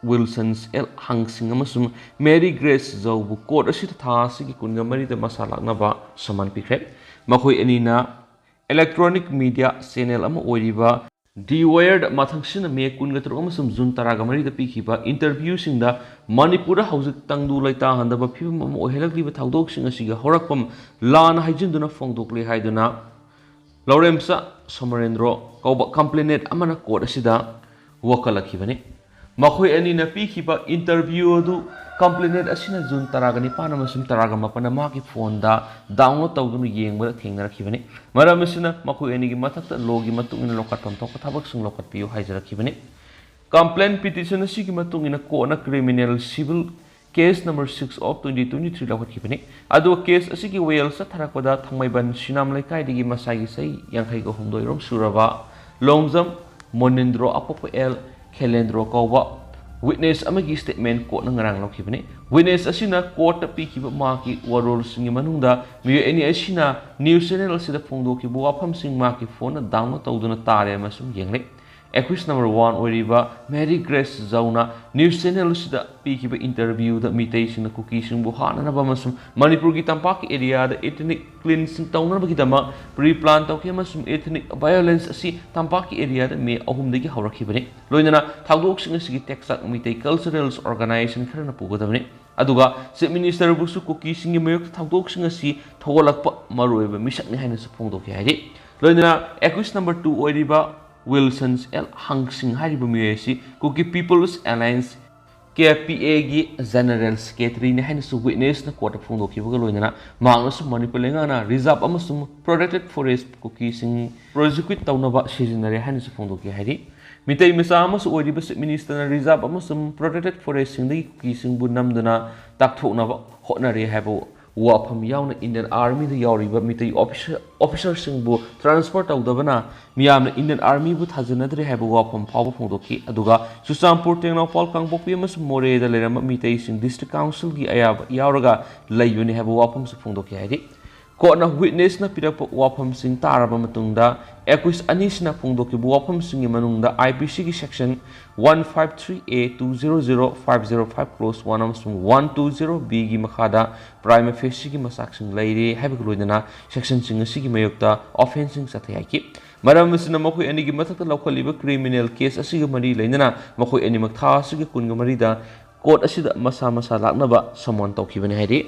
ꯋꯤꯜꯁꯟ ꯑꯦꯜ ꯍꯪꯁꯤꯡ ꯑꯃꯁꯨꯡ ꯃꯦꯔꯤ ꯒ꯭ꯔꯦꯁ ꯖꯧꯕꯨ ꯀꯣꯔꯠ ꯑꯁꯤꯗ ꯊꯥ ꯑꯁꯤꯒꯤ ꯀꯨꯟꯒ ꯃꯔꯤꯗ ꯃꯁꯥ ꯂꯥꯛꯅꯕ ꯁꯃꯟ ꯄꯤꯈ꯭ꯔꯦ꯫ ꯃꯈꯣꯏ ꯑꯅꯤꯅ ꯏꯂꯦꯛꯇ꯭ꯔꯣꯅꯤꯛ ꯃꯤꯗꯤꯌꯥ ꯆꯦꯅꯦꯜ ꯑꯃ ꯑꯣꯏꯔꯤꯕ ꯗꯤ ꯋꯥꯌꯔꯗ ꯃꯊꯪꯁꯤꯅ ꯃꯦ ꯀꯨꯟꯒ ꯇꯔꯨꯛ ꯑꯃꯁꯨꯡ ꯖꯨꯟ ꯇꯔꯥꯒ ꯃꯔꯤꯗ ꯄꯤꯈꯤꯕ ꯏꯟꯇꯔꯚ꯭ꯌꯨꯁꯤꯡꯗ ꯃꯅꯤꯄꯨꯔꯗ ꯍꯧꯖꯤꯛ ꯇꯪꯗꯨ ꯂꯩꯇꯥꯍꯟꯗꯕ ꯐꯤꯕꯝ ꯑꯃ ꯑꯣꯏꯍꯜꯂꯛꯂꯤꯕ ꯊꯧꯗꯣꯛꯁꯤꯡ ꯑꯁꯤꯒꯤ ꯍꯧꯔꯛꯐꯝ ꯂꯥꯟꯅ ꯍꯥꯏꯖꯤꯟꯗꯨꯅ ꯐꯣꯡꯗꯣꯛꯂꯦ ꯍꯥꯏꯗꯨꯅ ꯂꯧꯔꯦꯝꯆꯥ ꯁꯣꯃꯔꯦꯟꯗ꯭ꯔꯣ ꯀꯧꯕ ꯀꯝꯄ꯭ꯂꯦꯅꯦꯟꯠ ꯑꯃꯅ ꯀꯣꯔꯠ ꯑꯁꯤꯗ ꯋꯥꯀꯠꯂꯛꯈꯤꯕꯅꯤ꯫ ꯃꯈꯣꯏ ꯑꯅꯤꯅ ꯄꯤꯈꯤꯕ ꯏꯟꯇꯔꯚ꯭ꯌꯨ ꯑꯗꯨ ꯀꯝꯄ꯭ꯂꯦꯅꯦꯟꯠ ꯑꯁꯤꯅ ꯖꯨꯟ ꯇꯔꯥꯒ ꯅꯤꯄꯥꯟ ꯑꯃꯁꯨꯡ ꯇꯔꯥꯒ ꯃꯥꯄꯟꯗ ꯃꯍꯥꯛꯀꯤ ꯐꯣꯟꯗ ꯗꯥꯎꯟꯂꯣꯗ ꯇꯧꯗꯨꯅ ꯌꯦꯡꯕꯗ ꯊꯦꯡꯅꯔꯛꯈꯤꯕꯅꯤ꯫ ꯃꯔꯝ ꯑꯁꯤꯅ ꯃꯈꯣꯏ ꯑꯅꯤꯒꯤ ꯃꯊꯛꯇ ꯂꯣꯒꯤ ꯃꯇꯨꯡ ꯏꯟꯅ ꯂꯧꯈꯠꯐꯝ ꯊꯣꯛꯄ ꯊꯕꯛꯁꯤꯡ ꯂꯧꯈꯠꯄꯤꯌꯨ ꯍꯥꯏꯖꯔꯛꯈꯤꯕꯅꯤ꯫ ꯀꯝꯄ꯭ꯂꯦꯟ ꯄꯤꯇꯤꯁꯟ ꯑꯁꯤꯒꯤ ꯃꯇꯨꯡ ꯏꯟꯅ ꯀꯣꯔꯠꯅ criminal civil case number six of twenty twenty three ꯂꯧꯈꯠꯈꯤꯕꯅꯤ꯫ ꯑꯗꯨꯒ ꯀꯦꯁ ꯑꯁꯤꯒꯤ ꯋꯥꯌꯦꯜ ꯆꯠꯊꯔꯛꯄꯗ ꯊꯥꯡꯃꯩꯕꯟ ꯁꯤꯅꯥꯝ ꯂꯩꯀꯥꯏꯗꯒꯤ ꯃꯁꯥꯒꯤ ꯆꯍꯤ ꯌꯥꯡꯈꯩꯒ ꯍꯨꯝꯗꯣꯏꯔꯣꯝ ꯁꯨꯔꯕ ꯂꯣꯡꯖꯝ ꯃꯣꯅꯤꯟꯗ꯭ꯔꯣ ꯑꯄꯣꯛꯄ ꯑꯦꯜ ꯈꯦꯂꯦꯟꯗ꯭ꯔꯣ ꯀꯧꯕ ꯋꯤꯠꯅꯦꯁ ꯑꯃꯒꯤ ꯁ꯭ꯇꯦꯠꯃꯦꯟ ꯀꯣꯔꯠꯅ ꯉꯔꯥꯡ ꯂꯧꯈꯤꯕꯅꯤ꯫ ꯋꯤꯠꯅꯦꯁ ꯑꯁꯤꯅ ꯀꯣꯔꯠꯇ ꯄꯤꯈꯤꯕ ꯃꯍꯥꯛꯀꯤ ꯋꯥꯔꯣꯜꯁꯤꯡꯒꯤ ꯃꯅꯨꯡꯗ ꯃꯤꯑꯣꯏ ꯑꯅꯤ ꯑꯁꯤꯅ ꯅ꯭ꯌꯨꯁ ꯆꯦꯅꯦꯜ ꯑꯁꯤꯗ ꯐꯣꯡꯗꯣꯛꯈꯤꯕ ꯋꯥꯐꯝꯁꯤꯡ ꯃꯍꯥꯛꯀꯤ ꯐꯣꯟꯗ ꯗꯥꯎꯟꯂꯣꯗ ꯇꯧꯗꯨꯅ ꯇꯥꯔꯦ ꯑꯃꯁꯨꯡ ꯌꯦꯡꯂꯦ꯫ ꯑꯦꯀ꯭ꯌꯨꯁ ꯅꯝꯕꯔ ꯋꯥꯟ ꯑꯣꯏꯔꯤꯕ ꯃꯦꯔꯤ ꯒ꯭ꯔꯦꯁ ꯖꯧꯅ ꯅ꯭ꯌꯨꯁ ꯆꯦꯅꯦꯜ ꯑꯁꯤꯗ ꯄꯤꯈꯤꯕ ꯏꯟꯇꯔꯚ꯭ꯌꯨꯗ ꯃꯤꯇꯩꯁꯤꯡꯅ ꯀꯨꯀꯤꯁꯤꯡꯕꯨ ꯍꯥꯠꯅꯅꯕ ꯑꯃꯁꯨꯡ ꯃꯅꯤꯄꯨꯔꯒꯤ ꯇꯝꯄꯥꯛꯀꯤ ꯑꯦꯔꯤꯌꯥꯗ ꯏꯊꯅꯤꯛ ꯀ꯭ꯂꯤꯟꯁꯤꯡ ꯇꯧꯅꯕꯒꯤꯗꯃꯛ ꯄ꯭ꯔꯤ ꯄ꯭ꯂꯥꯟ ꯇꯧꯈꯤ ꯑꯃꯁꯨꯡ ꯏꯊꯅꯤꯛ ꯚꯥꯏꯑꯣꯂꯦꯟꯁ ꯑꯁꯤ ꯇꯝꯄꯥꯛꯀꯤ ꯑꯦꯔꯤꯌꯥꯗ ꯃꯦ ꯑꯍꯨꯝꯗꯒꯤ ꯍꯧꯔꯛꯈꯤꯕꯅꯤ꯫ ꯂꯣꯏꯅꯅ ꯊꯧꯗꯣꯛꯁꯤꯡ ꯑꯁꯤꯒꯤ ꯇꯦꯛꯆꯥꯛ ꯃꯤꯇꯩ ꯀꯜꯆꯔꯦꯜ ꯑꯣꯔꯒꯅꯥꯏꯖꯦꯁꯟ ꯈꯔꯅ ꯄꯨꯒꯗꯕꯅꯤ꯫ ꯑꯗꯨꯒ ꯆꯤꯐ ꯃꯤꯅꯤꯁꯇꯔꯕꯨꯁꯨ ꯀꯨꯀꯤꯁꯤꯡꯒꯤ ꯃꯥꯌꯣꯛꯇ ꯊꯧꯗꯣꯛꯁꯤꯡ ꯑꯁꯤ ꯊꯧꯒꯠꯂꯛꯄ ꯃꯔꯨꯑꯣꯏꯕ ꯃꯤꯁꯛꯅꯤ ꯍꯥꯏꯅꯁꯨ ꯐꯣꯡꯗꯣꯛꯈꯤ ꯍꯥꯏꯔꯤ꯫ ꯂꯣꯏꯅꯅ ꯑꯦꯀ꯭ꯌꯨꯁ ꯅꯝꯕꯔ ꯇꯨ ꯑꯣꯏꯔꯤꯕ ꯋꯤꯜꯁꯟ ꯑꯦꯜ ꯍꯪꯁꯤꯡ ꯍꯥꯏꯔꯤꯕ ꯃꯤꯑꯣꯏ ꯑꯁꯤ ꯀꯨꯀꯤ ꯄꯤꯄꯜꯁ ꯑꯦꯂꯥꯌꯟꯁ, ꯀꯦ ꯄꯤ ꯑꯦꯒꯤ ꯖꯦꯅꯔꯦꯜ ꯁꯦꯀ꯭ꯔꯦꯇꯔꯤꯅꯤ ꯍꯥꯏꯅꯁꯨ ꯋꯤꯠꯅꯦꯁꯅ ꯀꯣꯔꯠꯇ ꯐꯣꯡꯗꯣꯛꯈꯤꯕꯒ ꯂꯣꯏꯅꯅ ꯃꯍꯥꯛꯅꯁꯨ ꯃꯅꯤꯄꯨꯔ ꯂꯩꯉꯥꯛꯅ ꯔꯤꯖꯥꯔꯚ ꯑꯃꯁꯨꯡ ꯄ꯭ꯔꯣꯇꯦꯛꯇꯦꯗ ꯐꯣꯔꯦꯁ ꯀꯨꯀꯤꯁꯤꯡ ꯄ꯭ꯔꯣꯁꯤꯀ꯭ꯌꯨꯠ ꯇꯧꯅꯕ ꯁꯤꯖꯤꯟꯅꯔꯦ ꯍꯥꯏꯅꯁꯨ ꯐꯣꯡꯗꯣꯛꯈꯤ ꯍꯥꯏꯔꯤ꯫ ꯃꯤꯇꯩ ꯃꯆꯥ ꯑꯃꯁꯨ ꯑꯣꯏꯔꯤꯕ Chief Minister ꯅ reserve ꯑꯃꯁꯨꯡ protected forest ꯁꯤꯡꯗꯒꯤ ꯀꯨꯀꯤꯁꯤꯡꯕꯨ ꯅꯝꯗꯨꯅ ꯇꯥꯛꯊꯣꯛꯅꯕ ꯍꯣꯠꯅꯔꯦ ꯍꯥꯏꯕ ꯋꯥꯐꯝ ꯌꯥꯎꯅ Indian Army ꯗ ꯌꯥꯎꯔꯤꯕ ꯃꯤꯇꯩ officer, officer ꯁꯤꯡꯕꯨ transfer ꯇꯧꯗꯕꯅ ꯃꯤꯌꯥꯝꯅ Indian Army ꯕꯨ ꯊꯥꯖꯅꯗ꯭ꯔꯦ ꯍꯥꯏꯕ ꯋꯥꯐꯝ ꯐꯥꯎꯕ ꯐꯣꯡꯗꯣꯛꯈꯤ꯫ ꯑꯗꯨꯒ ꯆꯨꯔꯆꯥꯟꯄꯨꯔ, ꯇꯦꯡꯅꯧꯄꯥꯜ, ꯀꯥꯡꯄꯣꯛꯄꯤ ꯑꯃꯁꯨꯡ ꯃꯣꯔꯦꯗ ꯂꯩꯔꯝꯕ ꯃꯤꯇꯩꯁꯤꯡ District Council ꯒꯤ ꯑꯌꯥꯕ ꯌꯥꯎꯔꯒ ꯂꯩꯕꯅꯤ ꯍꯥꯏꯕ ꯋꯥꯐꯝꯁꯨ ꯐꯣꯡꯗꯣꯛꯈꯤ ꯍꯥꯏꯔꯤ꯫ Court ꯅ witness ꯅ ꯄꯤꯔꯛꯄ ꯋꯥꯐꯝꯁꯤꯡ ꯇꯥꯔꯕ ꯃꯇꯨꯡꯗ, accused ꯑꯅꯤꯁꯤꯅ ꯐꯣꯡꯗꯣꯛꯈꯤꯕ ꯋꯥꯐꯝꯁꯤꯡꯒꯤ ꯃꯅꯨꯡꯗ I P C ꯒꯤ section one five three A, two zero zero, five zero five clause one ꯑꯃꯁꯨꯡ one two zero B ꯒꯤ ꯃꯈꯥꯗ prima facie ꯒꯤ ꯃꯆꯥꯛꯁꯤꯡ ꯂꯩꯔꯦ ꯍꯥꯏꯕꯒ ꯂꯣꯏꯅꯅ section ꯁꯤꯡ ꯑꯁꯤꯒꯤ ꯃꯥꯌꯣꯛꯇ offence ꯁꯤꯡ ꯆꯠꯊꯩ ꯍꯥꯏꯈꯤ꯫ ꯃꯔꯝ ꯑꯁꯤꯅ, ꯃꯈꯣꯏ ꯑꯅꯤꯒꯤ ꯃꯊꯛꯇ ꯂꯧꯈꯠꯂꯤꯕ criminal case ꯑꯁꯤꯒ ꯃꯔꯤ ꯂꯩꯅꯅ ꯃꯈꯣꯏ ꯑꯅꯤꯃꯛ ꯊꯥ ꯑꯁꯤꯒꯤ ꯀꯨꯟꯒ ꯃꯔꯤꯗ court ꯑꯁꯤꯗ ꯃꯁꯥ ꯃꯁꯥ ꯂꯥꯛꯅꯕ summon ꯇꯧꯈꯤꯕꯅꯤ ꯍꯥꯏꯔꯤ꯫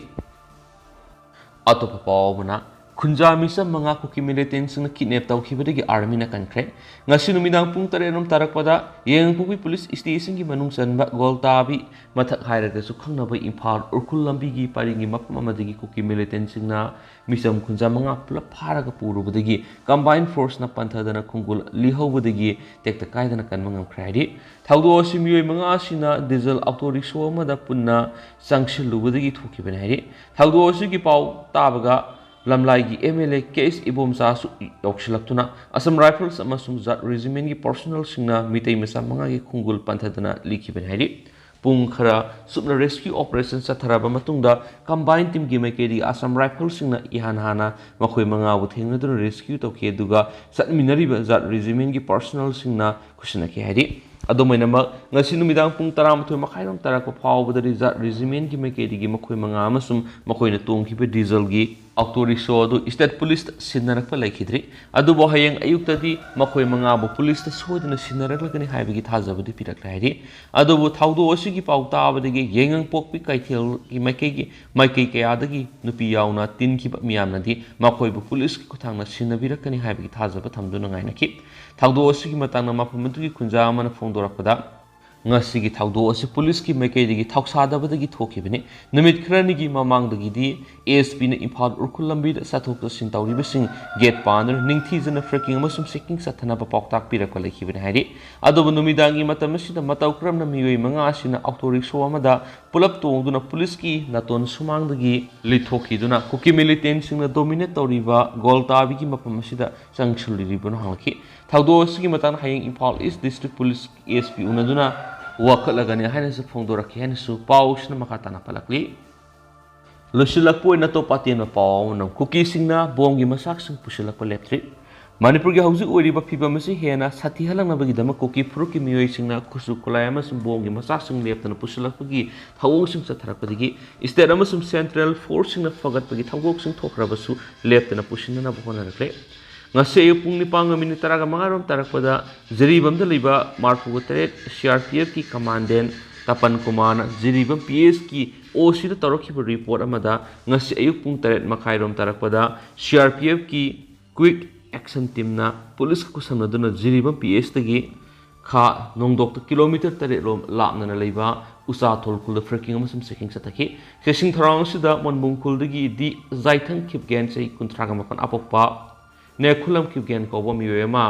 ꯑꯇꯣꯞꯄ ꯄꯥꯎ ꯑꯃꯅ, ꯈꯨꯟꯖꯥ ꯃꯤꯆꯝ ꯃꯉꯥ ꯀꯨꯀꯤ militant ꯁꯤꯡꯅ kidnap ꯇꯧꯈꯤꯕꯗꯒꯤ army ꯅ ꯀꯟꯈ꯭ꯔꯦ꯫ ꯉꯁꯤ ꯅꯨꯃꯤꯗꯥꯡ ꯄꯨꯡ ꯇꯔꯦꯠ ꯔꯣꯝ ꯇꯥꯔꯛꯄꯗ ꯌꯥꯏꯉꯪꯄꯣꯛꯄꯤ police station ꯒꯤ ꯃꯅꯨꯡ ꯆꯟꯕ ꯒꯣꯜꯇꯥꯕꯤ ꯃꯊꯛ ꯍꯥꯏꯔꯒꯁꯨ ꯈꯪꯅꯕ ꯏꯝꯐꯥꯜ ꯎꯈ꯭ꯔꯨꯜ ꯂꯝꯕꯤꯒꯤ ꯄꯔꯤꯡꯒꯤ ꯃꯐꯝ ꯑꯃꯗꯒꯤ ꯀꯨꯀꯤ militant ꯁꯤꯡꯅ ꯃꯤꯆꯝ ꯈꯨꯟꯖꯥ ꯃꯉꯥ ꯄꯨꯂꯞ ꯐꯥꯔꯒ ꯄꯨꯔꯨꯕꯗꯒꯤ combined force ꯅ ꯄꯟꯊꯗꯅ ꯈꯣꯡꯒꯨꯜ ꯂꯤꯍꯧꯕꯗꯒꯤ ꯇꯦꯛꯇ ꯀꯥꯏꯗꯅ ꯀꯟꯕ ꯉꯝꯈ꯭ꯔꯦ ꯍꯥꯏꯔꯤ꯫ ꯊꯧꯗꯣꯛ ꯑꯁꯤ ꯃꯤꯑꯣꯏ ꯃꯉꯥ ꯑꯁꯤꯅ diesel auto rickshaw ꯑꯃꯗ ꯄꯨꯟꯅ ꯆꯪꯁꯤꯜꯂꯨꯕꯗꯒꯤ ꯊꯣꯛꯈꯤꯕꯅꯤ ꯍꯥꯏꯔꯤ꯫ ꯊꯧꯗꯣꯛ ꯑꯁꯤꯒꯤ ꯄꯥꯎ ꯇꯥꯕꯒ ꯂꯝꯂꯥꯏꯒꯤ M L A K S ꯏꯕꯣꯝꯆꯥꯁꯨ ꯌꯧꯁꯤꯜꯂꯛꯇꯨꯅ Assam Rifles ꯑꯃꯁꯨꯡ ꯖꯥꯠ regiment ꯀꯤ personnel ꯁꯤꯡꯅ ꯃꯤꯇꯩ ꯃꯆꯥ ꯃꯉꯥꯒꯤ ꯈꯣꯡꯒꯨꯜ ꯄꯟꯊꯗꯅ ꯂꯤꯈꯤꯕꯅꯤ ꯍꯥꯏꯔꯤ꯫ ꯄꯨꯡ ꯈꯔ ꯁꯨꯞꯅ rescue operation ꯆꯠꯊꯔꯕ ꯃꯇꯨꯡꯗ combined team ꯒꯤ ꯃꯥꯏꯀꯩꯗꯒꯤ Assam Rifles ꯁꯤꯡꯅ ꯏꯍꯥꯟ ꯍꯥꯟꯅ ꯃꯈꯣꯏ ꯃꯉꯥꯕꯨ ꯊꯦꯡꯅꯗꯨꯅ rescue ꯇꯧꯈꯤ, ꯑꯗꯨꯒ ꯆꯠꯃꯤꯟꯅꯔꯤꯕ ꯖꯥꯠ regiment ꯀꯤ personnel ꯁꯤꯡꯅ ꯈꯨꯠꯁꯤꯟꯅꯈꯤ ꯍꯥꯏꯔꯤ꯫ ꯑꯗꯨꯝ ꯑꯣꯏꯅꯃꯛ, ꯉꯁꯤ ꯅꯨꯃꯤꯗꯥꯡ ꯄꯨꯡ ꯇꯔꯥꯃꯥꯊꯣꯏ ꯃꯈꯥꯏꯔꯣꯝ ꯇꯥꯔꯛꯄ ꯐꯥꯎꯕꯗꯗꯤ ꯖꯥꯠ regiment ꯀꯤ ꯃꯥꯏꯀꯩꯗꯒꯤ ꯃꯈꯣꯏ ꯃꯉꯥ ꯑꯃꯁꯨꯡ ꯃꯈꯣꯏꯅ ꯇꯣꯡꯈꯤꯕ diesel ꯒꯤ auto rickshaw ꯑꯗꯨ state police ꯇ ꯁꯤꯟꯅꯔꯛꯄ ꯂꯩꯈꯤꯗ꯭ꯔꯤ꯫ ꯑꯗꯨꯕꯨ ꯍꯌꯦꯡ ꯑꯌꯨꯛꯇꯗꯤ ꯃꯈꯣꯏ ꯃꯉꯥꯕꯨ police ꯇ ꯁꯣꯏꯗꯅ ꯁꯤꯟꯅꯔꯛꯂꯒꯅꯤ ꯍꯥꯏꯕꯒꯤ ꯊꯥꯖꯕꯗꯤ ꯄꯤꯔꯛꯂꯦ ꯍꯥꯏꯔꯤ꯫ ꯑꯗꯨꯕꯨ ꯊꯧꯗꯣꯛ ꯑꯁꯤꯒꯤ ꯄꯥꯎ ꯇꯥꯕꯗꯒꯤ ꯌꯥꯏꯉꯪꯄꯣꯛꯄꯤ ꯀꯩꯊꯦꯜꯒꯤ ꯃꯥꯏꯀꯩꯒꯤ, ꯃꯥꯏꯀꯩ ꯀꯌꯥꯗꯒꯤ ꯅꯨꯄꯤ ꯌꯥꯎꯅ ꯇꯤꯟꯈꯤꯕ ꯃꯤꯌꯥꯝꯅꯗꯤ ꯃꯈꯣꯏꯕꯨ police ꯀꯤ ꯈꯨꯠꯊꯥꯡꯗ ꯁꯤꯟꯅꯕꯤꯔꯛꯀꯅꯤ ꯍꯥꯏꯕꯒꯤ ꯊꯥꯖꯕ ꯊꯝꯗꯨꯅ ꯉꯥꯏꯅꯈꯤ꯫ ꯊꯧꯗꯣꯛ ꯑꯁꯤꯒꯤ ꯃꯇꯥꯡꯗ ꯃꯐꯝ ꯑꯗꯨꯒꯤ ꯈꯨꯟꯖꯥ ꯑꯃꯅ ꯐꯣꯡꯗꯣꯔꯛꯄꯗ, ꯉꯁꯤꯒꯤ ꯊꯧꯗꯣꯛ ꯑꯁꯤ ꯄꯨꯂꯤꯁꯀꯤ ꯃꯥꯏꯀꯩꯗꯒꯤ ꯊꯧꯁꯥꯗꯕꯗꯒꯤ ꯊꯣꯛꯈꯤꯕꯅꯤ꯫ ꯅꯨꯃꯤꯠ ꯈꯔꯅꯤꯒꯤ ꯃꯃꯥꯡꯗꯒꯤꯗꯤ ꯑꯦ ꯑꯦꯁ ꯄꯤꯅ ꯏꯝꯐꯥꯜ ꯎꯈ꯭ꯔꯨꯜ ꯂꯝꯕꯤꯗ ꯆꯠꯊꯣꯛ ꯆꯠꯁꯤꯟ ꯇꯧꯔꯤꯕꯁꯤꯡ ꯒꯦꯠ ꯄꯥꯟꯗꯨꯅ ꯅꯤꯡꯊꯤꯖꯅ ꯐ꯭ꯔꯦꯀꯤꯡ ꯑꯃꯁꯨꯡ ꯆꯦꯀꯤꯡ ꯆꯠꯊꯅꯕ ꯄꯥꯎꯇꯥꯛ ꯄꯤꯔꯛꯄ ꯂꯩꯈꯤꯕꯅꯤ ꯍꯥꯏꯔꯤ꯫ ꯑꯗꯨꯕꯨ ꯅꯨꯃꯤꯗꯥꯡꯒꯤ ꯃꯇꯝ ꯑꯁꯤꯗ ꯃꯇꯧ ꯀꯔꯝꯅ ꯃꯤꯑꯣꯏ ꯃꯉꯥ ꯑꯁꯤꯅ ꯑꯣꯇꯣ ꯔꯤꯛꯁꯣ ꯑꯃꯗ ꯄꯨꯂꯞ ꯇꯣꯡꯗꯨꯅ ꯄꯨꯂꯤꯁꯀꯤ ꯅꯥꯇꯣꯟ ꯁꯨꯃꯥꯡꯗꯒꯤ ꯂꯤꯊꯣꯛꯈꯤꯗꯨꯅ ꯀꯨꯀꯤ ꯃꯤꯂꯤꯇꯦꯟꯁꯤꯡꯅ ꯗꯣꯃꯤꯅꯦꯠ ꯇꯧꯔꯤꯕ ꯒꯣꯜꯇꯥꯕꯤꯒꯤ ꯃꯐꯝ ꯑꯁꯤꯗ ꯆꯪꯁꯤꯜꯂꯤꯕꯅꯣ ꯍꯪꯂꯛꯈꯤ꯫ ꯊꯧꯗꯣꯛ ꯑꯁꯤꯒꯤ ꯃꯇꯥꯡꯗ ꯍꯌꯦꯡ Imphal east district police A S P ꯎꯅꯗꯨꯅ ꯋꯥꯀꯠꯂꯒꯅꯤ ꯍꯥꯏꯅꯁꯨ ꯐꯣꯡꯗꯣꯔꯛꯈꯤ ꯍꯥꯏꯅꯁꯨ ꯄꯥꯎꯁꯤꯅ ꯃꯈꯥ ꯇꯥꯅ ꯄꯜꯂꯛꯂꯤ꯫ ꯂꯣꯏꯁꯤꯜꯂꯛꯄ ꯑꯣꯏꯅ ꯑꯇꯣꯞꯄ ꯑꯇꯦꯟꯕ ꯄꯥꯎ ꯑꯃꯅ ꯀꯨꯀꯤꯁꯤꯡꯅ ꯕꯣꯝꯒꯤ ꯃꯆꯥꯛꯁꯤꯡ ꯄꯨꯁꯤꯜꯂꯛꯄ ꯂꯦꯞꯇ꯭ꯔꯤ꯫ ꯃꯅꯤꯄꯨꯔꯒꯤ ꯍꯧꯖꯤꯛ ꯑꯣꯏꯔꯤꯕ ꯐꯤꯕꯝ ꯑꯁꯤ ꯍꯦꯟꯅ ꯁꯥꯊꯤꯍꯜꯂꯛꯅꯕꯒꯤꯗꯃꯛ ꯀꯨꯀꯤ ꯐꯨꯔꯨꯞꯀꯤ ꯃꯤꯑꯣꯏꯁꯤꯡꯅ ꯈꯨꯠꯁꯨ ꯈꯨꯠꯂꯥꯏ ꯑꯃꯁꯨꯡ ꯕꯣꯝꯒꯤ ꯃꯆꯥꯛꯁꯤꯡ ꯂꯦꯞꯇꯅ ꯄꯨꯁꯤꯜꯂꯛꯄꯒꯤ ꯊꯧꯑꯣꯡꯁꯤꯡ ꯆꯠꯊꯔꯛꯄꯗꯒꯤ ꯁ꯭ꯇꯦꯠ ꯑꯃꯁꯨꯡ ꯁꯦꯟꯇ꯭ꯔꯦꯜ ꯐꯣꯔꯁꯁꯤꯡꯅ ꯐꯒꯠꯄꯒꯤ ꯊꯧꯗꯣꯛꯁꯤꯡ ꯊꯣꯛꯈ꯭ꯔꯕꯁꯨ ꯂꯦꯞꯇꯅ ꯄꯨꯁꯤꯟꯅꯅꯕ ꯍꯣꯠꯅꯔꯛꯂꯦ꯫ ꯉꯁꯤ ꯑꯌꯨꯛ ꯄꯨꯡ ꯅꯤꯄꯥꯟꯒ ꯃꯤꯅꯤꯠ ꯇꯔꯥꯒ ꯃꯉꯥꯔꯣꯝ ꯇꯥꯔꯛꯄꯗ ꯖꯤꯔꯤꯕꯥꯝꯗ ꯂꯩꯕ ꯃꯔꯐꯨꯒ ꯇꯔꯦꯠ ꯁꯤ ꯑꯥꯔ ꯄꯤ ꯑꯦꯐꯀꯤ ꯀꯃꯥꯟꯗꯦꯟ ꯇꯄꯟ ꯀꯨꯃꯥꯔꯅ ꯖꯤꯔꯤꯕꯥꯝ ꯄꯤ ꯑꯦꯁꯀꯤ ꯑꯣ ꯁꯤꯗ ꯇꯧꯔꯛꯈꯤꯕ ꯔꯤꯄꯣꯔꯠ ꯑꯃꯗ ꯉꯁꯤ ꯑꯌꯨꯛ ꯄꯨꯡ ꯇꯔꯦꯠ ꯃꯈꯥꯏꯔꯣꯝ ꯇꯥꯔꯛꯄꯗ ꯁꯤ ꯑꯥꯔ ꯄꯤ ꯑꯦꯐꯀꯤ ꯀ꯭ꯋꯤꯛ ꯑꯦꯛꯁꯟ ꯇꯤꯝꯅ ꯄꯨꯂꯤꯁꯀ ꯈꯨꯠꯁꯝꯅꯗꯨꯅ ꯖꯤꯔꯤꯕꯥꯝ ꯄꯤ ꯑꯦꯁꯇꯒꯤ ꯈꯥ ꯅꯣꯡꯗꯣꯛꯇ ꯀꯤꯂꯣꯃꯤꯇꯔ ꯇꯔꯦꯠ ꯔꯣꯝ ꯂꯥꯞꯅꯅ ꯂꯩꯕ ꯎꯆꯥꯊꯣꯜ ꯈꯨꯜꯗ ꯐ꯭ꯔꯦꯀꯤꯡ ꯑꯃꯁꯨꯡ ꯆꯦꯀꯤꯡ ꯆꯠꯊꯈꯤ꯫ ꯆꯦꯛꯁꯤꯟ ꯊꯧꯔꯥꯡ ꯑꯁꯤꯗ ꯃꯣꯟꯕꯨꯡ ꯈꯨꯜꯗꯒꯤ ꯗꯤ ꯖꯥꯏꯊꯪ ꯈꯤꯞꯒꯦꯟ, ꯆꯍꯤ ꯀꯨꯟꯊ꯭ꯔꯥꯒ ꯃꯥꯄꯟ ꯑꯄꯣꯛꯄ, ꯅꯦꯈꯨꯂꯝ ꯈꯤꯞꯒꯦꯟ ꯀꯧꯕ ꯃꯤꯑꯣꯏ ꯑꯃ,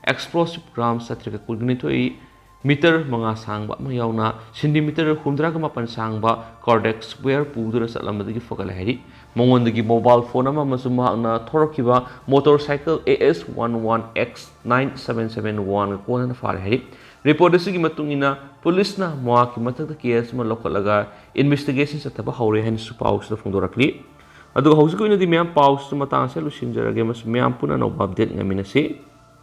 ꯑꯦꯛꯁꯄ꯭ꯂꯣꯁꯤꯞ ꯒ꯭ꯔꯥꯝ ꯆꯥꯇ꯭ꯔꯦꯠꯀ ꯀꯨꯟꯅꯤꯊꯣꯏ, ꯃꯤꯇꯔ ꯃꯉꯥ ꯁꯥꯡꯕ ꯑꯃ ꯌꯥꯎꯅ ꯁꯦꯟꯇꯤꯃꯤꯇꯔ ꯍꯨꯝꯗ꯭ꯔꯥꯒ ꯃꯥꯄꯟ ꯁꯥꯡꯕ ꯀꯥꯔꯗꯦꯛ ꯁ꯭ꯀ꯭ꯋꯦꯔ ꯄꯨꯗꯨꯅ ꯆꯠꯂꯝꯕꯗꯒꯤ ꯐꯒꯠꯂꯦ ꯍꯥꯏꯔꯤ꯫ ꯃꯉꯣꯟꯗꯒꯤ ꯃꯣꯕꯥꯏꯜ ꯐꯣꯟ ꯑꯃ ꯑꯃꯁꯨꯡ ꯃꯍꯥꯛꯅ ꯊꯧꯔꯛꯈꯤꯕ motorcycle A S one one X nine seven seven ꯋꯥꯟꯒ ꯀꯣꯟꯅꯅ ꯐꯥꯔꯦ ꯍꯥꯏꯔꯤ꯫ ꯔꯤꯄꯣꯔꯠ ꯑꯁꯤꯒꯤ ꯃꯇꯨꯡ ꯏꯟꯅ ꯄꯨꯂꯤꯁꯅ ꯃꯍꯥꯛꯀꯤ ꯃꯊꯛꯇ ꯀꯦꯁ ꯑꯃ ꯂꯧꯈꯠꯂꯒ ꯏꯟꯚꯦꯁꯇꯤꯒꯦꯁꯟ ꯆꯠꯊꯕ ꯍꯧꯔꯦ ꯍꯥꯏꯅꯁꯨ ꯄꯥꯎꯁꯤꯗ ꯐꯣꯡꯗꯣꯔꯛꯂꯤ꯫ ꯑꯗꯨꯒ ꯍꯧꯖꯤꯛꯀꯤ ꯑꯣꯏꯅꯗꯤ ꯃꯌꯥꯝ ꯄꯥꯎꯁꯤꯁꯨ ꯃꯇꯥꯡ ꯑꯁꯤꯗ ꯂꯣꯏꯁꯤꯟꯖꯔꯒꯦ ꯑꯃꯁꯨꯡ ꯃꯌꯥꯝ ꯄꯨꯟꯅ ꯑꯅꯧꯕ ꯑꯞꯗꯦꯠ ꯉꯥꯏꯃꯤꯟꯅꯁꯤ꯫